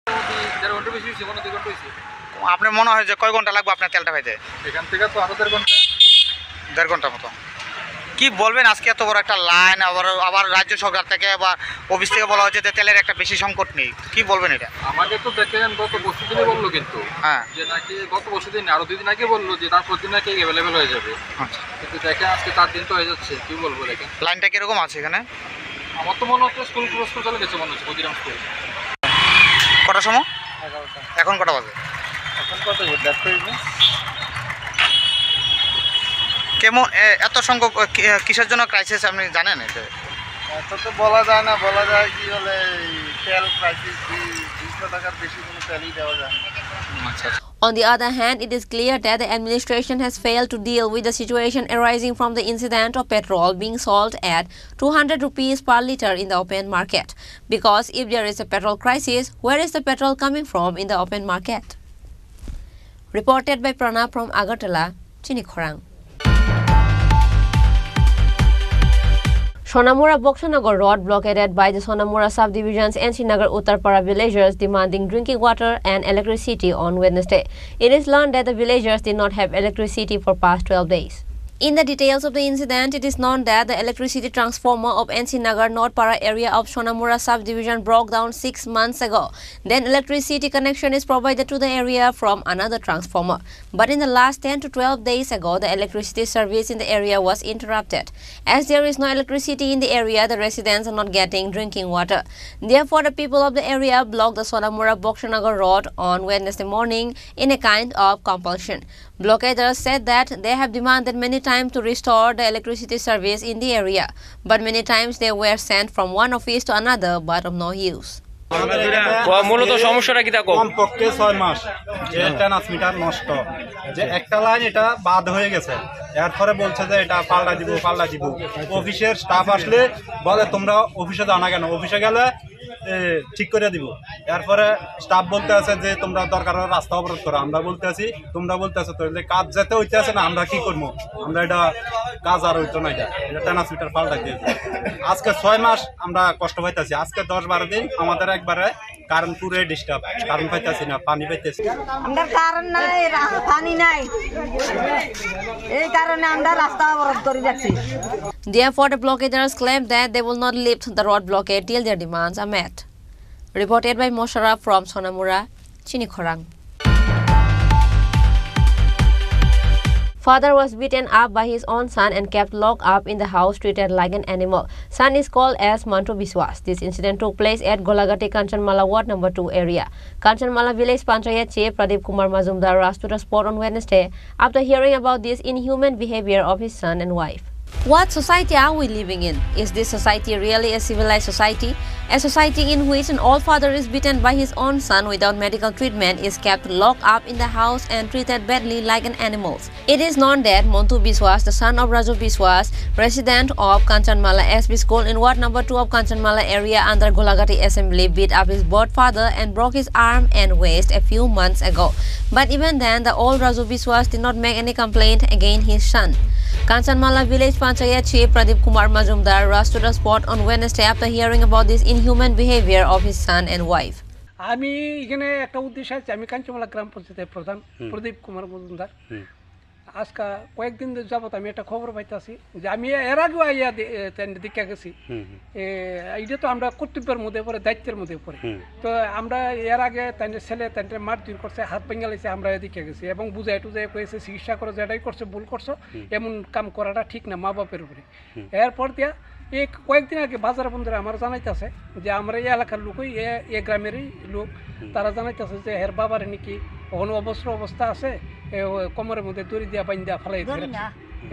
মোটামুটি দেড় ঘন্টা বেশি হয়েছে, কোনো দুই ঘন্টা হয়েছে। আপনার মনে হয় যে কয় ঘন্টা লাগবে আপনার তেলটা পাইতে? এখান থেকে তো আরো দেড় ঘন্টা। দেড় ঘন্টা মতো। কি বলবেন, আজকে এত বড় একটা লাইন, আবার, আবার রাজ্য সরকার থেকে বা অফিস থেকে বলা হচ্ছে যে তেলের একটা বেশি সংকট নেই, কি বলবেন এটা? আমাকে তো দেখেন গত পরশু দিনই বললো কিন্তু, হ্যাঁ। যে নাকি গত পরশু দিন, আরো দুই দিন আগে বললো যে তার পরদিন নাকি অ্যাভেলেবেল হয়ে যাবে। আচ্ছা। কিন্তু দেখেন আজকে চার দিন তো হয়ে যাচ্ছে, কি বলবো দেখেন। লাইনটা কিরকম আছে এখানে? আমার তো মনে হচ্ছে স্কুল ক্লোজ করে চলে গেছে মনে হচ্ছে, ক্ষুদিরাম স্কুল। কটার সময়? এগারোটা। এখন কটা বাজে? এখন কত বাজে? দেড়টা হইবে। কেমন, এ, এত সংখ্যক, এ, কি-, এ, কিসের জন্য ক্রাইসিস আপনি জানেন এটা? এটা তো বলা যায় না, বলা যায় কি বলে এই তেল ক্রাইসিস, দুই-, দুইশো টাকার বেশি কোনো তেলই দেওয়া যায় না। আচ্ছা, আচ্ছা। On the other hand, it is clear that the administration has failed to deal with the situation arising from the incident of petrol being sold at two hundred rupees per litre in the open market. Because if there is a petrol crisis, where is the petrol coming from in the open market? Reported by Pranab from Agartala, Chini Khorang. Sonamura Boksanagar Road blockaded by the Sonamura subdivision's N C Nagar Uttarpara villagers demanding drinking water and electricity on Wednesday. It is learned that the villagers did not have electricity for past twelve days. In the details of the incident, it is known that the electricity transformer of N C Nagar North Para area of Sonamura subdivision broke down six months ago. Then electricity connection is provided to the area from another transformer. But in the last ten to twelve days ago, the electricity service in the area was interrupted. As there is no electricity in the area, the residents are not getting drinking water. Therefore, the people of the area blocked the Sonamura Boksanagar Road on Wednesday morning in a kind of compulsion. Blockaders said that they have demanded many times to restore the electricity service in the area, but many times they were sent from one office to another, but of no use. আমাদের এখানে ও, মূলত আজকে সমস্যাটা কি তা কও? কমপক্ষে ছয় মাস যে ট্রান্সমিটার নষ্ট, যে একটা লাইন এটা বাদ হয়ে গেছে, এরপরে বলছে যে এটা পাল্টা দিব, পাল্টা দিব। অফিসের স্টাফ আসলে বলে, "তোমরা অফিসে যাও না কেন?" অফিসে গেলে এ, ঠিক করে দিব। এরপরে স্টাফ বলতে আছে যে, "তোমরা দরকার হলে রাস্তা অবরোধ করো।" আমরা বলতে আছি, "তোমরা বলতে আছো, তাহলে কাজ যেতে হইতে আছে না, আমরা কি করবো?" আমরা এটা কাজ আর হইতো না, এটা, এটা ট্রান্সমিটার পাল্টাইতে হইতো। আজকে ছয় মাস আমরা কষ্ট পাইতাছি, আজকে দশ বারো দিন আমাদের একবারে কারেন্ট পুরো ডিস্টার্ব, কারেন্ট পাইতাছি না, পানি পাইতাছি না। আমরা কারেন্ট নাই, রা-, পানি নাই, এই কারণে আমরা রাস্তা অবরোধ করে যাচ্ছি। Therefore, the blockaders claim that they will not lift the road blockade till their demands are met. Reported by Mosharaf from Sonamura, Chinikhorang. Father was beaten up by his own son and kept locked up in the house, treated like an animal. Son is called as Mantu Biswas. This incident took place at Golagati Kanchanmala Ward number two area. Kanchanmala Village Panchayat Chief Pradeep Kumar Majumdar rushed to the spot on Wednesday after hearing about this inhuman behavior of his son and wife. What society are we living in? Is this society really a civilized society? A society in which an old father is beaten by his own son without medical treatment, is kept locked up in the house and treated badly like an animal. It is known that Montu Biswas, the son of Raju Biswas, resident of Kanchanmala S B school in ward number two of Kanchanmala area under Golagati assembly, beat up his birth father and broke his arm and waist a few months ago. But even then, the old Raju Biswas did not make any complaint against his son. Kanchanmala village panchayat chief Pradeep Kumar Majumdar rushed to the spot on Wednesday after hearing about this inhuman behavior of his son and wife. আমি এখানে একটা উদ্দেশ্যে আছি, আমি কাঞ্চনমালা গ্রাম পঞ্চায়েতের প্রধান হুম। প্রদীপ কুমার মজুমদার। হুম। আজকা কয়েকদিন যাবত আমি একটা খবর পাইতাছি যে আমি এর আগেও আইয়া দে-, এ, তাইন দীক্ষা গেছি। হুম, হুম। এ, এটা তো আমরা কর্তব্যের মধ্যে পড়ে, দায়িত্বের মধ্যে পড়ে। হুম। তো আমরা এর আগে তাইনের ছেলে তাইনরে মারধর করছে, হাত ভেঙে লাইছে, আমরা এদিকে গেছি এবং বুঝাই টুজাই কয়েছে চিকিৎসা করো, যেটাই করছে ভুল করছো, হুম। এমন কাম করাটা ঠিক না মা বাপের উপরে। হুম। এরপর দিয়া এই কয়েকদিন আগে বাজার বন্দরে আমার জানাইতেছে যে আমরা এই এলাকার লোকই, এ, এ গ্রামেরই লোক, হুম। তারা জানাইতেছে যে এর বাবার নাকি অখন অবস্ত্র অবস্থা আছে, এ, ও কোমরের মধ্যে দড়ি দিয়া বাইন্দা ফালাই ধরে রাখছে।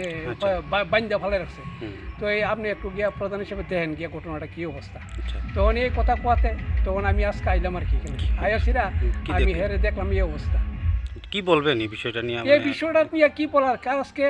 এ, আচ্ছা। বা-, বা-, বাইন্দা ফালাই রাখছে। হুম। তো এই আপনি একটু গিয়া প্রধান হিসেবে দেখেন গিয়া ঘটনাটা কি অবস্থা। আচ্ছা। তখন এই কথা কোয়াতে তখন আমি আজকে আইলাম আর কি এখানে। কি, আয়াসিরা হুম, কি আমি দেখলেন? হেরে দেখলাম এই অবস্থা। কি বলবেন এই বিষয়টা নিয়ে? এই মানে বিষয়টা নিয়ে কি বলার? কারণ আজকে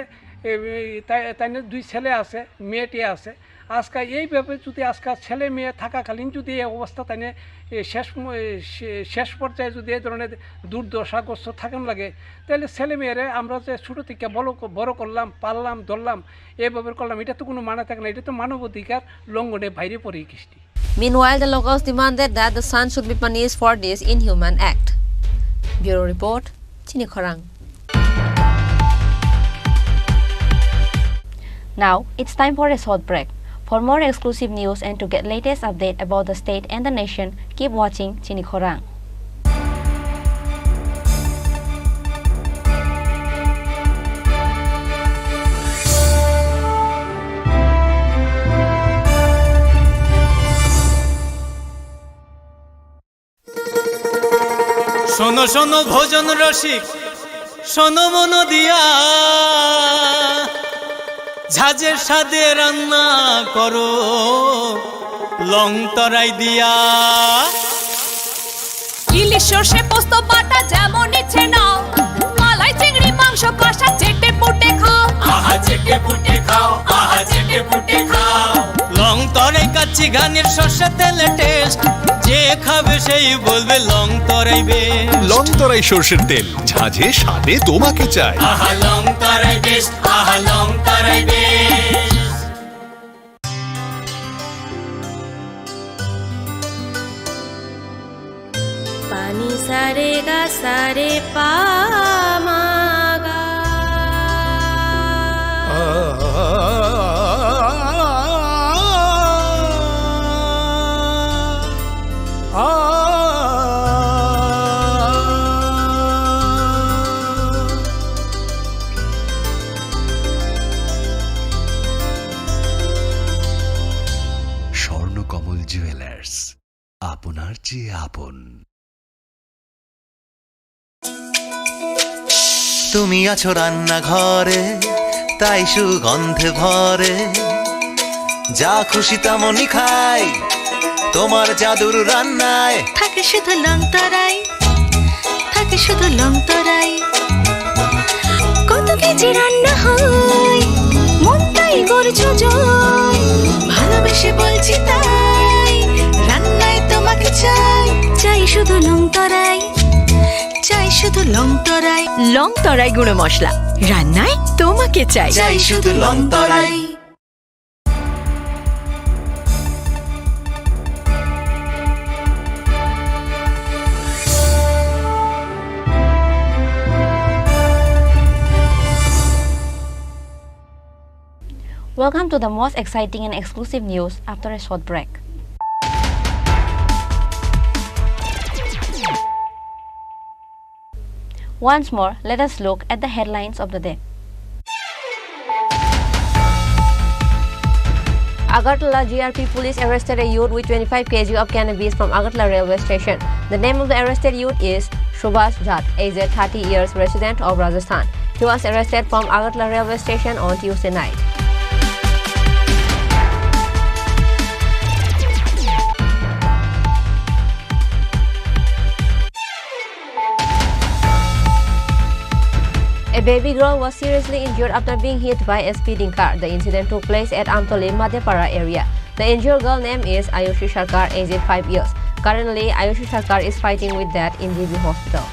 এ, এ, তাই, তাই না দুই ছেলে আছে, মেয়েটি আছে। আজকে এইভাবে যদি আজকে ছেলে মেয়ে থাকাকালীন যদি এই অবস্থা তাই না, এ, শেষ ম-, এ, শে-, শেষ পর্যায়ে যদি এই ধরনের দুর্দশাগ্রস্ত থাকেন লাগে, তাহলে ছেলে মেয়েরে আমরা যে ছোটো থেকে বড় ক-, বড় করলাম, পাললাম, ধরলাম, এইভাবে করলাম, এটা তো কোনো মানে থাকে না, এটা তো মানবাধিকার লঙ্ঘনের বাইরে পড়ে গেছে। Meanwhile, the locals demanded that the son should be punished for this inhuman act. Bureau Report, Chinikhorang. Now, it's time for a short break. For more exclusive news and to get latest update about the state and the nation, keep watching Chinikhorang. শোনো শোনো ভোজন রসিক, শোনো মন দিয়া, ঝাঁঝের স্বাদে রান্না করো লং তরাই দিয়া। ইলিশ সর্ষে পোস্ত বাটা যেমন ইচ্ছে নাও, মালাই চিংড়ি মাংস কষা চেটে পুটে খাও। আহা চেটে পুটে খাও, আহা চেটে পুটে খাও। লং তরাই কাচ্চি ঘানির সর্ষে তেলে টেস্ট, যে খাবে সেই বলবে লং তরাই বেস্ট। লং তরাই সর্ষের তেল, ঝাঁঝে স্বাদে তোমাকে চাই। আহা লং তরাই বেস্ট, আহা Long Tarai best. Pani sare ga sare pa ma ga. Swarnakamal jewellers, আপনার চেয়ে আপন। তুমি আছো রান্নাঘরে, তাই সুগন্ধে ভরে। যা খুশি তেমনই খাই, তোমার জাদুর রান্নায়। থাকে শুধু লং তরাই, থাকে শুধু লং তরাই। কত কেজি রান্না হয়, মনটাই করছো জয়। ভালোবেসে বলছি তাই, রান্নায় তোমাকে চাই। চাই শুধু লং তরাই, চাই শুধু লং তরাই। লং তরাই গুঁড়ো মশলা, রান্নায় তোমাকে চাই। চাই শুধু লংতরাই। Welcome to the most exciting and exclusive news after a short break. Once more, let us look at the headlines of the day. Agartala G R P police arrested a youth with twenty-five K G of cannabis from Agartala railway station. The name of the arrested youth is Subhash Jhat, aged thirty years, resident of Rajasthan. He was arrested from Agartala railway station on Tuesday night. A baby girl was seriously injured after being hit by a speeding car. The incident took place at Amtoli, Madhepara area. The injured girl name is Ayushi Sarkar, aged five years. Currently, Ayushi Sarkar is fighting with death in G B hospital.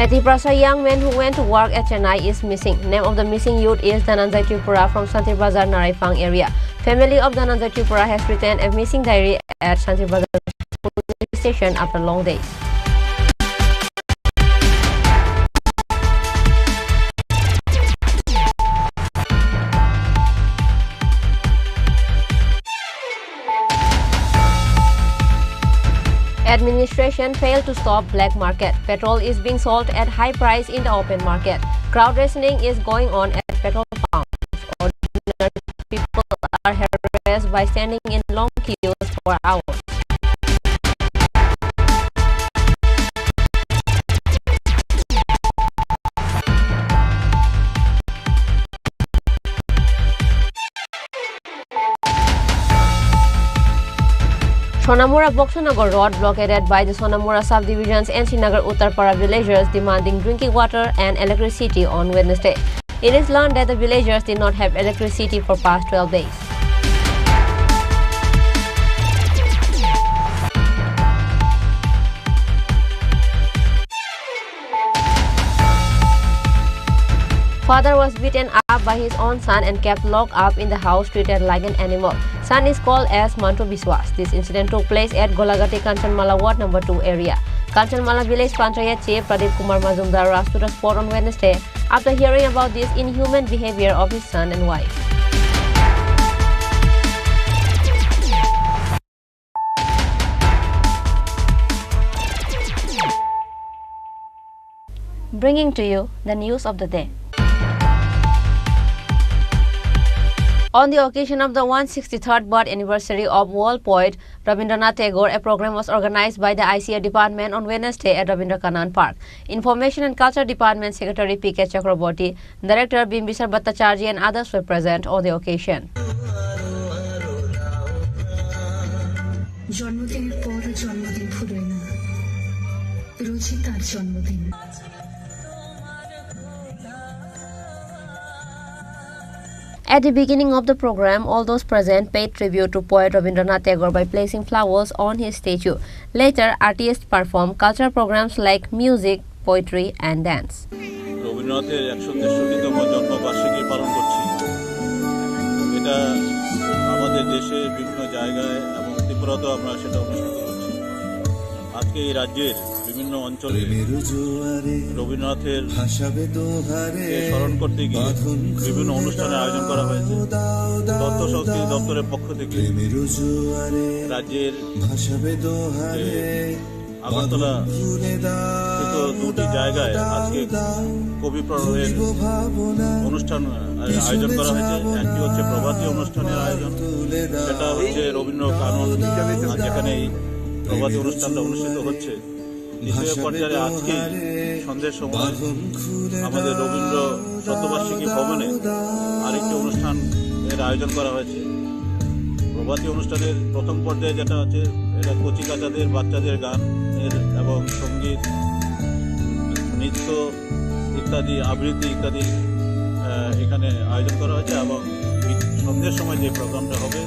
A Tiprasa young man who went to work at Chennai is missing. Name of the missing youth is Dhananjay Tripura from Santir Bazar, Naraipang area. Family of Dhananjay Tripura has written a missing diary at Santir Bazar police station after long days. Administration failed to stop black market. Petrol is being sold at high price in the open market. Crowd rationing is going on at petrol pumps. Ordinary people are harassed by standing in long queues for hours. Sonamura Boxonagar Road blockaded by the Sonamura subdivision's N C Nagar Uttarpara villagers demanding drinking water and electricity on Wednesday. It is learned that the villagers did not have electricity for past twelve days. Father was beaten up by his own son and kept locked up in the house, treated like an animal. Son is called as Mantu Biswas. This incident took place at Golagati Kanchanmala Ward number two area. Kanchanmala Village Panchayat Chief Pradeep Kumar Majumdar rushed to the spot on Wednesday after hearing about this inhuman behavior of his son and wife. Bringing to you the news of the day. On the occasion of the one sixty-third birth anniversary of world poet Rabindranath Tagore, a program was organized by the I C A department on Wednesday at Rabindra Kanan Park. Information and Culture Department Secretary P K Chakraborty, Director Bimbisar Bhattacharjee and others were present on the occasion. জন্মদিনের পর জন্মদিন ফুরোয় না, রোজই তার জন্মদিন। At the beginning of the program, all those present paid tribute to poet Rabindranath Tagore by placing flowers on his statue. Later, artists performed cultural programs like music, poetry, and dance. রবীন্দ্রনাথের একশো তেষট্টিতম জন্মবার্ষিকী পালন করছি। এটা আমাদের দেশে বিভিন্ন জায়গায় এবং ত্রিপুরাতেও আমরা সেটা অনুষ্ঠিত করছি। আজকে এই রাজ্যের বিভিন্ন অঞ্চলে রবীন্দ্রনাথের কে স্মরণ করতে গিয়ে বিভিন্ন অনুষ্ঠানের আয়োজন করা হয়েছে। তথ্য সংস্কৃতি দপ্তরের পক্ষ থেকে রাজ্যের যে আগরতলা স্থিত দুটি জায়গায় আজকে কবি প্রণয়ের অনুষ্ঠান, আহ, আয়োজন করা হয়েছে। একটি হচ্ছে প্রভাতী অনুষ্ঠানের আয়োজন, সেটা হচ্ছে রবীন্দ্র কানন, আহ, যেখানে এই প্রভাতী অনুষ্ঠানটা অনুষ্ঠিত হচ্ছে। দ্বিতীয় পর্যায়ে আজকে সন্ধ্যের সময় আমাদের রবীন্দ্র শতবার্ষিকী ভবনে আরেকটি অনুষ্ঠান এর আয়োজন করা হয়েছে। প্রভাতী অনুষ্ঠানের প্রথম পর্যায়ে যেটা হচ্ছে, এটা কচিকাচাদের, বাচ্চাদের গান এর এবং সঙ্গীত, নৃত্য ইত্যাদি, আবৃত্তি ইত্যাদি, আহ, এখানে আয়োজন করা হয়েছে এবং দ্বি-, সন্ধ্যের সময় যে প্রোগ্রামটা হবে,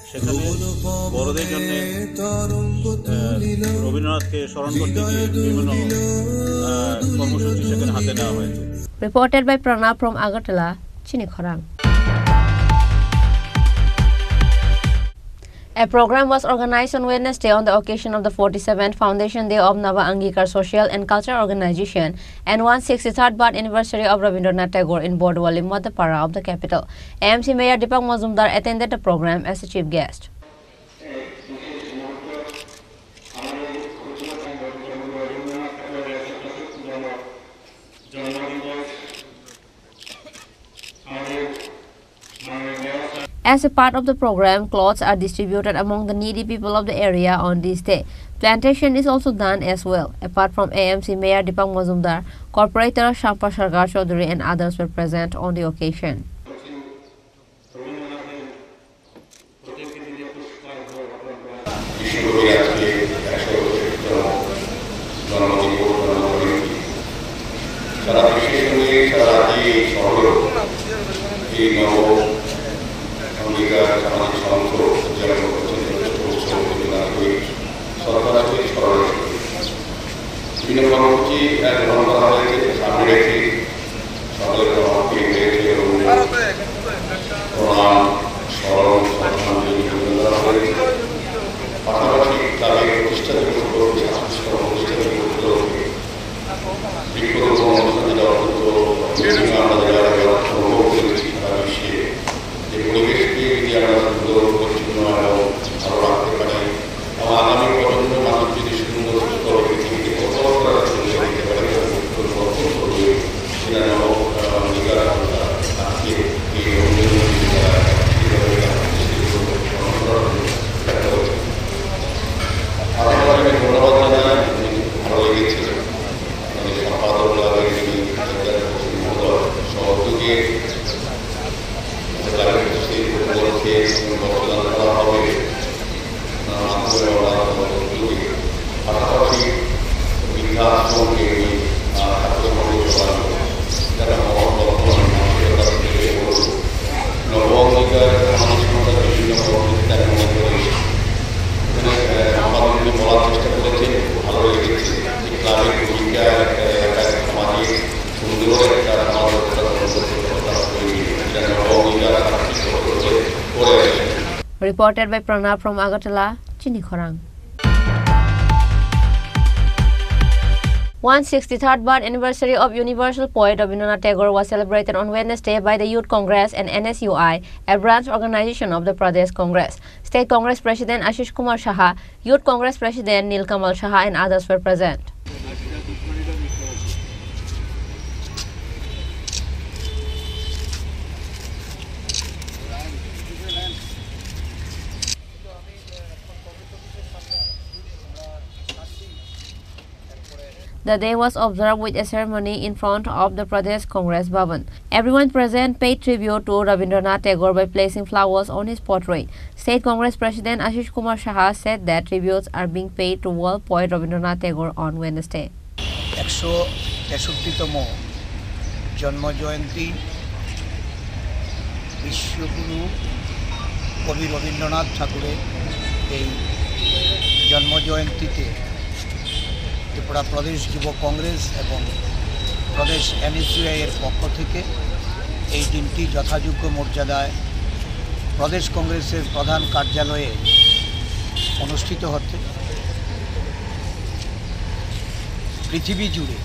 সেখানে বড়দের জন্য, আহ, রবীন্দ্রনাথকে স্মরণ করতে গিয়ে বিভিন্ন, আহ, কর্মসূচি সেখানে হাতে নেওয়া হয়েছে। Reported by Pranab from Agartala, Chini Khorang. A program was organized on Wednesday on the occasion of the forty-seventh Foundation Day of Nava Angikar Social and Cultural Organization and one sixty-third birth anniversary of Rabindranath Tagore in Bordwali, Madhepara of the capital. A M C Mayor Deepak Majumdar attended the program as a chief guest. As a part of the program, clothes are distributed among the needy people of the area on this day. Plantation is also done as well. Apart from A M C Mayor Deepak Majumdar, Corporator Shampa Sarkar Chaudhary and others were present on the occasion. বিশ্বকবি আজকে একশো বছর জন্মদিন পালন করেন। সারা বিশ্বের সঙ্গে সারা রাজ্যে এই শহরেও এই নব অঙ্গীকার সামাজিক সংঘ উদযাপন করছেন যথেষ্ট উৎসব উদ্দীপনা সহিত, শ্রদ্ধার সহিত স্মরণের সহিত। বিভিন্ন কর্মসূচি, আহ, গ্রহণ করা হয়েছে, সামনে রেখে সকলের মতামত পেয়ে হয়েছে এবং প্রণাম, স্মরণ, শ্রদ্ধাঞ্জলি নিবেদন করা হয়েছে। পাশাপাশি তাদের প্রতিষ্ঠা দিবস উপলক্ষে, ছাব্বিশতম প্রতিষ্ঠা দিবস উপলক্ষে বৃক্ষরোপণ অনুষ্ঠান, যেটা অত্যন্ত বিভিন্ন আমরা জায়গায় অনুভব করেছি সারা বিশ্বে, যে পরিবেশকে যদি আমরা সুন্দর, পরিচ্ছন্ন এবং ভালো রাখতে পারি, এবং আগামী প্রজন্মের মানুষ যদি সুন্দর সুস্থ পৃথিবীতে বসবাস করার সুযোগ দিতে পারে, তাহলে অত্যন্ত অর্থ করবে। সেটা নামক, আহ, অঙ্গীকার আমরা আজকে এই রবীন্দ্র জয়ন্তী দ্বারা কিভাবে তার সৃষ্টি করবো, অনুসরণ করবো, সেটা হচ্ছে। আপনাকে আমি ধন্যবাদ জানাই, ভালো লেগেছে। মানে সম্পাদক ক্লাবের যিনি মহোদয় সহযোগে ক্লাবের উপস্থিত উপলক্ষে বস্ত্রদান করা হবে। পাশাপাশি বৃদ্ধাশ্রমকে উনি, আহ, খাদ্য সামগ্রী প্রদান করবেন। এটা একটা মহৎ লক্ষ্য, আমি মানুষের কাছে থেকে বলব। নব অঙ্গীকার সামাজিক সংস্থার বিভিন্ন কর্মসূচিতে আমি মনে করি এখানে, আহ, সম্পাদক উনি বলার চেষ্টা করেছেন, খুব ভালো লেগেছে। এই ক্লাবের ভূমিকা, আহ, এলাকার সামাজিক সুন্দর একটা সমাজ ব্যবস্থা গঠন করতে হবে, তারা তৈরি, এটা নব অঙ্গীকার সামাজিক সংস্থা করে আসছে। Reported by Pranab from Agartala, Chini Khorang. One sixty-third birth anniversary of Universal Poet Rabindranath Tagore was celebrated on Wednesday by the Youth Congress and N S U I, a branch organization of the Pradesh Congress. State Congress President Ashish Kumar Saha, Youth Congress President Nilkamal Saha and others were present. The day was observed with a ceremony in front of the Pradesh Congress Bhavan. Everyone present paid tribute to Rabindranath Tagore by placing flowers on his portrait. State Congress President Ashish Kumar Saha said that tributes are being paid to world poet Rabindranath Tagore on Wednesday. একশো তেষট্টিতম জন্ম জয়ন্তী, বিশ্বগুরু কবি রবীন্দ্রনাথ ঠাকুরের এই জন্ম জয়ন্তীতে ত্রিপুরা প্রদেশ যুব কংগ্রেস এবং প্রদেশ এনএসইউআই এর পক্ষ থেকে এই দিনটি যথাযোগ্য মর্যাদায় প্রদেশ কংগ্রেসের প্রধান কার্যালয়ে অনুষ্ঠিত হচ্ছে। পৃথিবী জুড়ে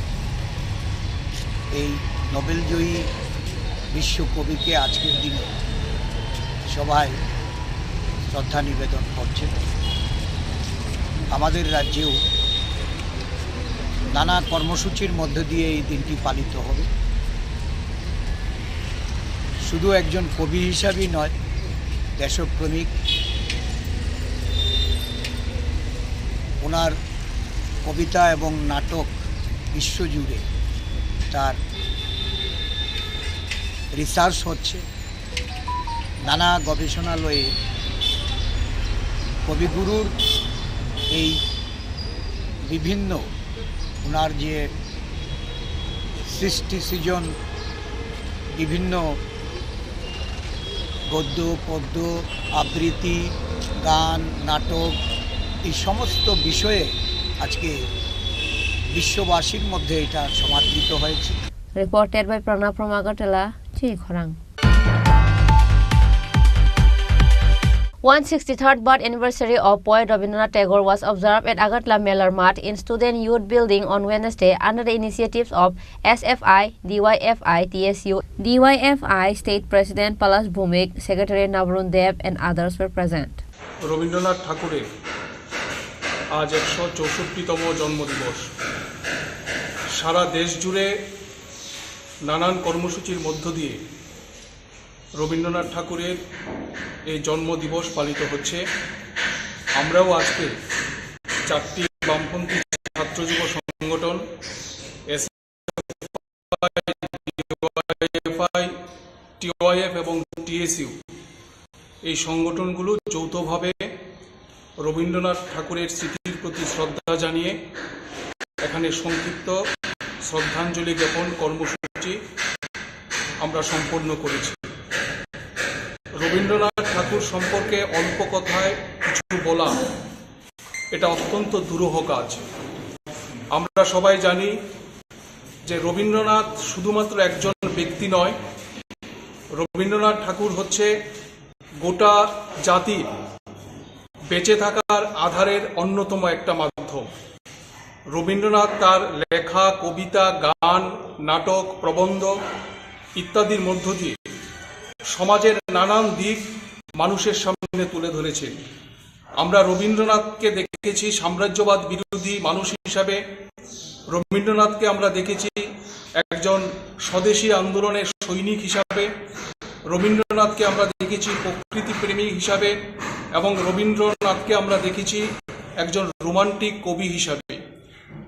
এই নোবেলজয়ী বিশ্বকবিকে আজকের দিনে সবাই শ্রদ্ধা নিবেদন করছে। আমাদের রাজ্যেও নানা কর্মসূচির মধ্য দিয়ে এই দিনটি পালিত হবে। শুধু একজন কবি হিসাবেই নয়, দেশপ্রেমিক। ওনার কবিতা এবং নাটক বিশ্বজুড়ে তার রিসার্চ হচ্ছে। নানা গবেষণালয়ে কবিগুরুর এই বিভিন্ন, ওনার যে সৃষ্টি সৃজন, বিভিন্ন গদ্য, পদ্য, আবৃত্তি, গান, নাটক, এই সমস্ত বিষয়ে আজকে বিশ্ববাসীর মধ্যে এটা সমাদৃত হয়েছে। Reported by Pranab from Agartala, Chini Khorang. One sixty-third birth anniversary of poet Rabindranath Tagore was observed at Agartala Melar Math in Student Youth Building on Wednesday under the initiatives of S F I, D Y F I, T S U, D Y F I State President Palash Bhumik, Secretary Nabarun Deb and others were present. Rabindranath ঠাকুরের আজ একশো চৌষট্টিতম জন্মদিবস। সারা দেশ জুড়ে নানান কর্মসূচির মধ্য দিয়ে রবীন্দ্রনাথ ঠাকুরের এই জন্মদিবস পালিত হচ্ছে। আমরাও আজকে চারটি বামপন্থী ছাত্র যুব সংগঠন, এসএফআই, ডিওয়াইএফআই, টিওয়াইএফ এবং টিএসইউ, এই সংগঠনগুলো যৌথভাবে রবীন্দ্রনাথ ঠাকুরের স্মৃতির প্রতি শ্রদ্ধা জানিয়ে এখানে সংক্ষিপ্ত শ্রদ্ধাঞ্জলি জ্ঞাপন কর্মসূচি আমরা সম্পন্ন করেছি। রবীন্দ্রনাথ ঠাকুর সম্পর্কে অল্প কথায় কিছু বলা, এটা অত্যন্ত দুরূহ কাজ। আমরা সবাই জানি যে রবীন্দ্রনাথ শুধুমাত্র একজন ব্যক্তি নয়, রবীন্দ্রনাথ ঠাকুর হচ্ছে গোটা জাতির বেঁচে থাকার আধারের অন্যতম একটা মাধ্যম। রবীন্দ্রনাথ তার লেখা, কবিতা, গান, নাটক, প্রবন্ধ ইত্যাদির মধ্য দিয়ে সমাজের নানান দিক মানুষের সামনে তুলে ধরেছেন। আমরা রবীন্দ্রনাথকে দেখেছি সাম্রাজ্যবাদ বিরোধী মানুষ হিসাবে, রবীন্দ্রনাথকে আমরা দেখেছি একজন স্বদেশী আন্দোলনের সৈনিক হিসাবে, রবীন্দ্রনাথকে আমরা দেখেছি প্রকৃতি প্রেমী হিসাবে এবং রবীন্দ্রনাথকে আমরা দেখেছি একজন রোমান্টিক কবি হিসাবে।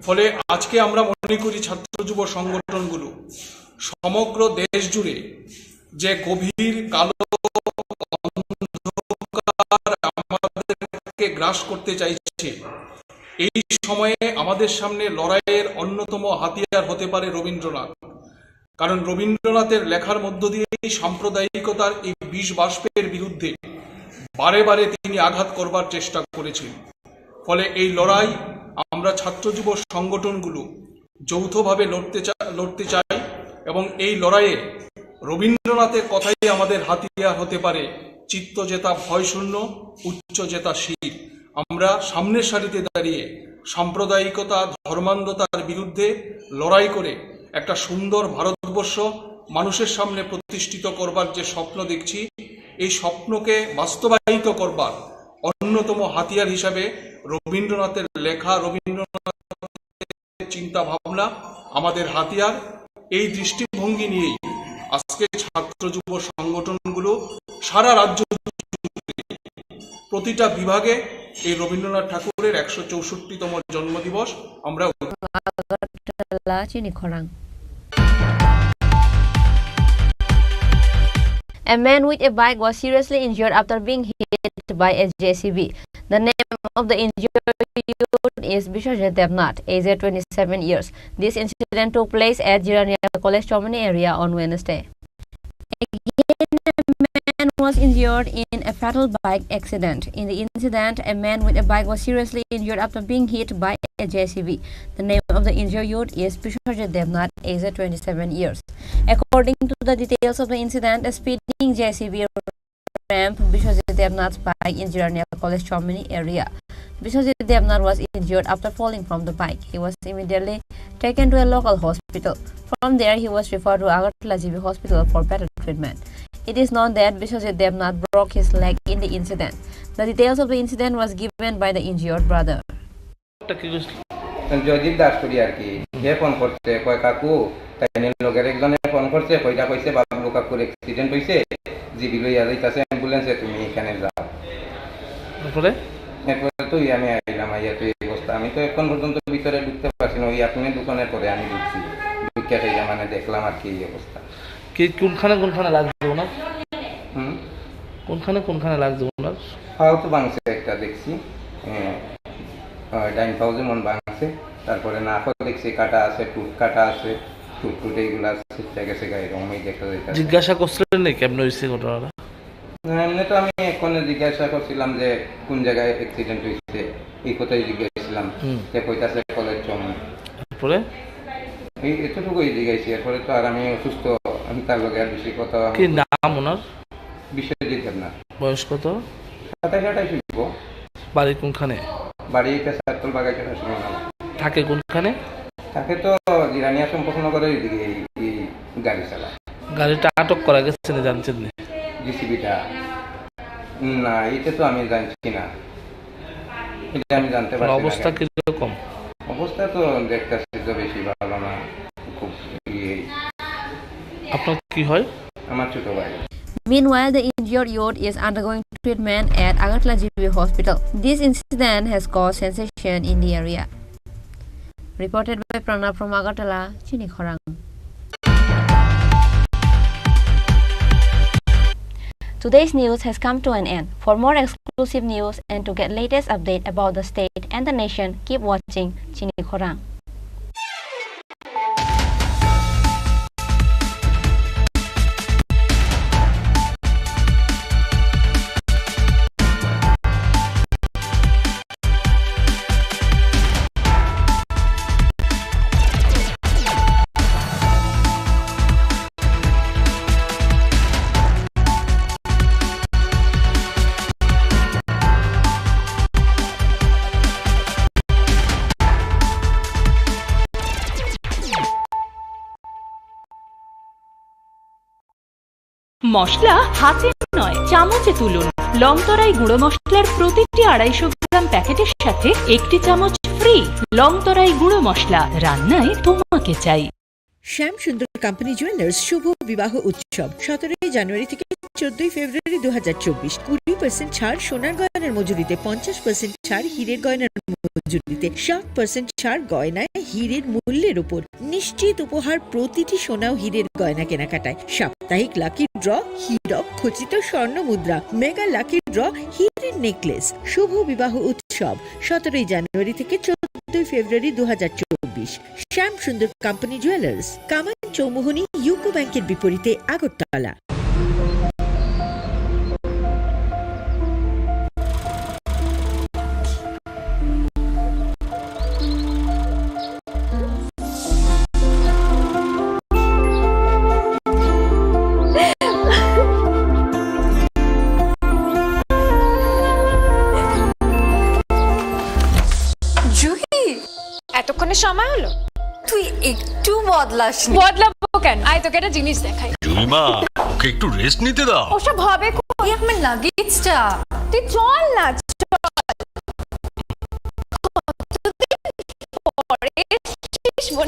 ফলে আজকে আমরা মনে করি ছাত্র যুব সংগঠনগুলো সমগ্র দেশ জুড়ে যে গভীর কালো অন্ধকার আমাদেরকে গ্রাস করতে চাইছে, এই সময়ে আমাদের সামনে লড়াইয়ের অন্যতম হাতিয়ার হতে পারে রবীন্দ্রনাথ। কারণ রবীন্দ্রনাথের লেখার মধ্য দিয়েই সাম্প্রদায়িকতার এই বিষ বাষ্পের বিরুদ্ধে বারে বারে তিনি আঘাত করবার চেষ্টা করেছেন। ফলে এই লড়াই আমরা ছাত্র যুব সংগঠনগুলো যৌথভাবে লড়তে চা-, লড়তে চাই এবং এই লড়াইয়ে রবীন্দ্রনাথের কথাই আমাদের হাতিয়ার হতে পারে, "চিত্ত যেথা ভয়শূন্য, উচ্চ যেথা শির।" আমরা সামনের সারিতে দাঁড়িয়ে সাম্প্রদায়িকতা, ধর্মান্ধতার বিরুদ্ধে লড়াই করে একটা সুন্দর ভারতবর্ষ মানুষের সামনে প্রতিষ্ঠিত করবার যে স্বপ্ন দেখছি, এই স্বপ্নকে বাস্তবায়িত করবার অন্যতম হাতিয়ার হিসাবে রবীন্দ্রনাথের লেখা, রবীন্দ্রনাথের চিন্তা ভাবনা আমাদের হাতিয়ার। এই দৃষ্টিভঙ্গি নিয়েই আজকে ছাত্র যুব সংগঠনগুলো সারা রাজ্য জুড়ে প্রতিটা বিভাগে এই রবীন্দ্রনাথ ঠাকুরের একশো চৌষট্টিতম জন্মদিবস আমরা Agartala, Chini Khorang. A man with a bike was seriously injured after being hit by a J C B. The name of the injured youth is Biswajit Debnath, aged twenty-seven years. This incident took place at Jirania College Chomani area on Wednesday. Again, a man was injured in a fatal bike accident. In the incident, a man with a bike was seriously injured after being hit by a J C B. The name of the injured youth is Biswajit Debnath, aged twenty-seven years. According to the details of the incident, a speeding J C B rammed Biswajit Debnath's bike in Jirania College Chomani area. Biswajit Debnath was injured after falling from the bike. He was immediately taken to a local hospital. From there, he was referred to Agartala G B Hospital for better treatment. It is known that Biswajit Debnath broke his leg in the incident. The details of the incident was given by the injured brother. একটা কি হয়েছিল? জয়দীপ দাস করি আর কি, হুম। হে ফোন করছে, কয়, "কাকু, তাইনের লগের একজনে ফোন করছে, কইরা কইছে বাবলু কাকুর অ্যাক্সিডেন্ট হইছে, জিবি লইয়া যাইতাছে অ্যাম্বুলেন্সে, তুমি এখানে যাও।" তারপরে? এরপরে তো ওই আমি আইলাম, আইয়া তো এই অবস্থা। আমি তো এখন পর্যন্ত ভিতরে ঢুকতে পারছি না, ওই আপনি দোকানের পরে আমি ঢুকছি, ঢুকিয়া খাইয়া মানে দেখলাম আর কি এই অবস্থা। কি, কোনখানে কোনখানে লাগছে ওনার? হুম? কোনখানে কোনখানে লাগছে ওনার? পাও তো ভাঙছে একটা দেখছি, হ্যাঁ, আহ, ডাইন পাও যেমন ভাঙছে, তারপরে নাকও দেখছি কাটা আছে, টুট কাটা আছে, টুট টুট এইগুলা ছিটকে গেছে গায়ে, এরকমই দেখা যাইতাছে। জিজ্ঞাসা করছিলেন নি কেমনে হইছে ঘটনাটা? না, এমনি তো আমি এক্ষণে জিজ্ঞাসা করছিলাম যে কোন জায়গায় অ্যাক্সিডেন্ট হয়েছে, এই কথাই জিজ্ঞাসা করছিলাম। হুম। যে কইতাছে কলেজ চমন। তারপরে? এই এতটুকুই জিজ্ঞাসি, এরপরে তো আর আমি অসুস্থ, আমি তার লগে আর বেশি কথা কি নাম ওনার? বিশ্বজিৎ দেবনাথ। বয়স কত? সাতাশ আঠাশ হইব। বাড়ি কোনখানে? বাড়ি এটা সাতকল বাগাইছড়া সুমনহাট। থাকে কোনখানে? থাকে তো জিরানিয়া সম্পর্ক নগরের এদিকে, এই, এই গাড়ি চালা। গাড়িটা আটক করা গেছে না জানছেন না? জিসিবিটা? না, এটা তো আমি জানছি না। এটা আমি জানতে পারছি না অবস্থা গাড়ি। কিরকম? অবস্থা তো দেখতেছি তো বেশি ভালো না, খুব ইয়ে। আপনার কি হয়? আমার ছোট ভাই। Meanwhile, the injured youth is undergoing treatment at Agartala G B Hospital. This incident has caused sensation in the area. Reported by Pranab from Agartala, Chini Khorang. Today's news has come to an end. For more exclusive news and to get latest update about the state and the nation, keep watching Chini Khorang. মশলা হাতে নয়, চামচে তুলুন। লংতরাই গুঁড়ো মশলার প্রতিটি আড়াইশো গ্রাম প্যাকেটের সাথে একটি চামচ ফ্রি। লংতরাই গুঁড়ো মশলা, রান্নায় তোমাকে চাই। শ্যাম সুন্দর কোম্পানি জুয়েলার্স শুভ বিবাহ উৎসব সতেরোই জানুয়ারি থেকে চোদ্দই ফেব্রুয়ারি দু হাজার চব্বিশ। কুড়ি পার্সেন্ট ছাড় সোনার গয়নার মজুরিতে, পঞ্চাশ পার্সেন্ট ছাড় হীরের গয়নার মজুরিতে, ষাট পার্সেন্ট ছাড় গয়নায় হীরের মূল্যের উপর। নিশ্চিত উপহার প্রতিটি সোনা ও হীরের গয়না কেনাকাটায়। সাপ্তাহিক লাকি ড্র, হীরক খচিত স্বর্ণ মুদ্রা, মেগা লাকি ড্র, হীরের নেকলেস। শুভ বিবাহ উৎসব সতেরোই জানুয়ারি থেকে চোদ্দই ফেব্রুয়ারি দু হাজার চব্বিশ। শ্যাম সুন্দর কোম্পানি জুয়েলার্স, কামান চৌমুহনী ইউকো ব্যাংকের বিপরীতে আগরতলা। জুহি, এতক্ষণে সময় হলো? তুই একটু বদলাসনি। বদলাবো কেন? আয়, তোকে একটা জিনিস দেখাই। জুইমা, ওকে একটু রেস্ট নিতে দাও। ওসব হবে কই? এই আমার লাগেজটা। তুই চল না, চল। কতদিন পরে এসেছিস, মনে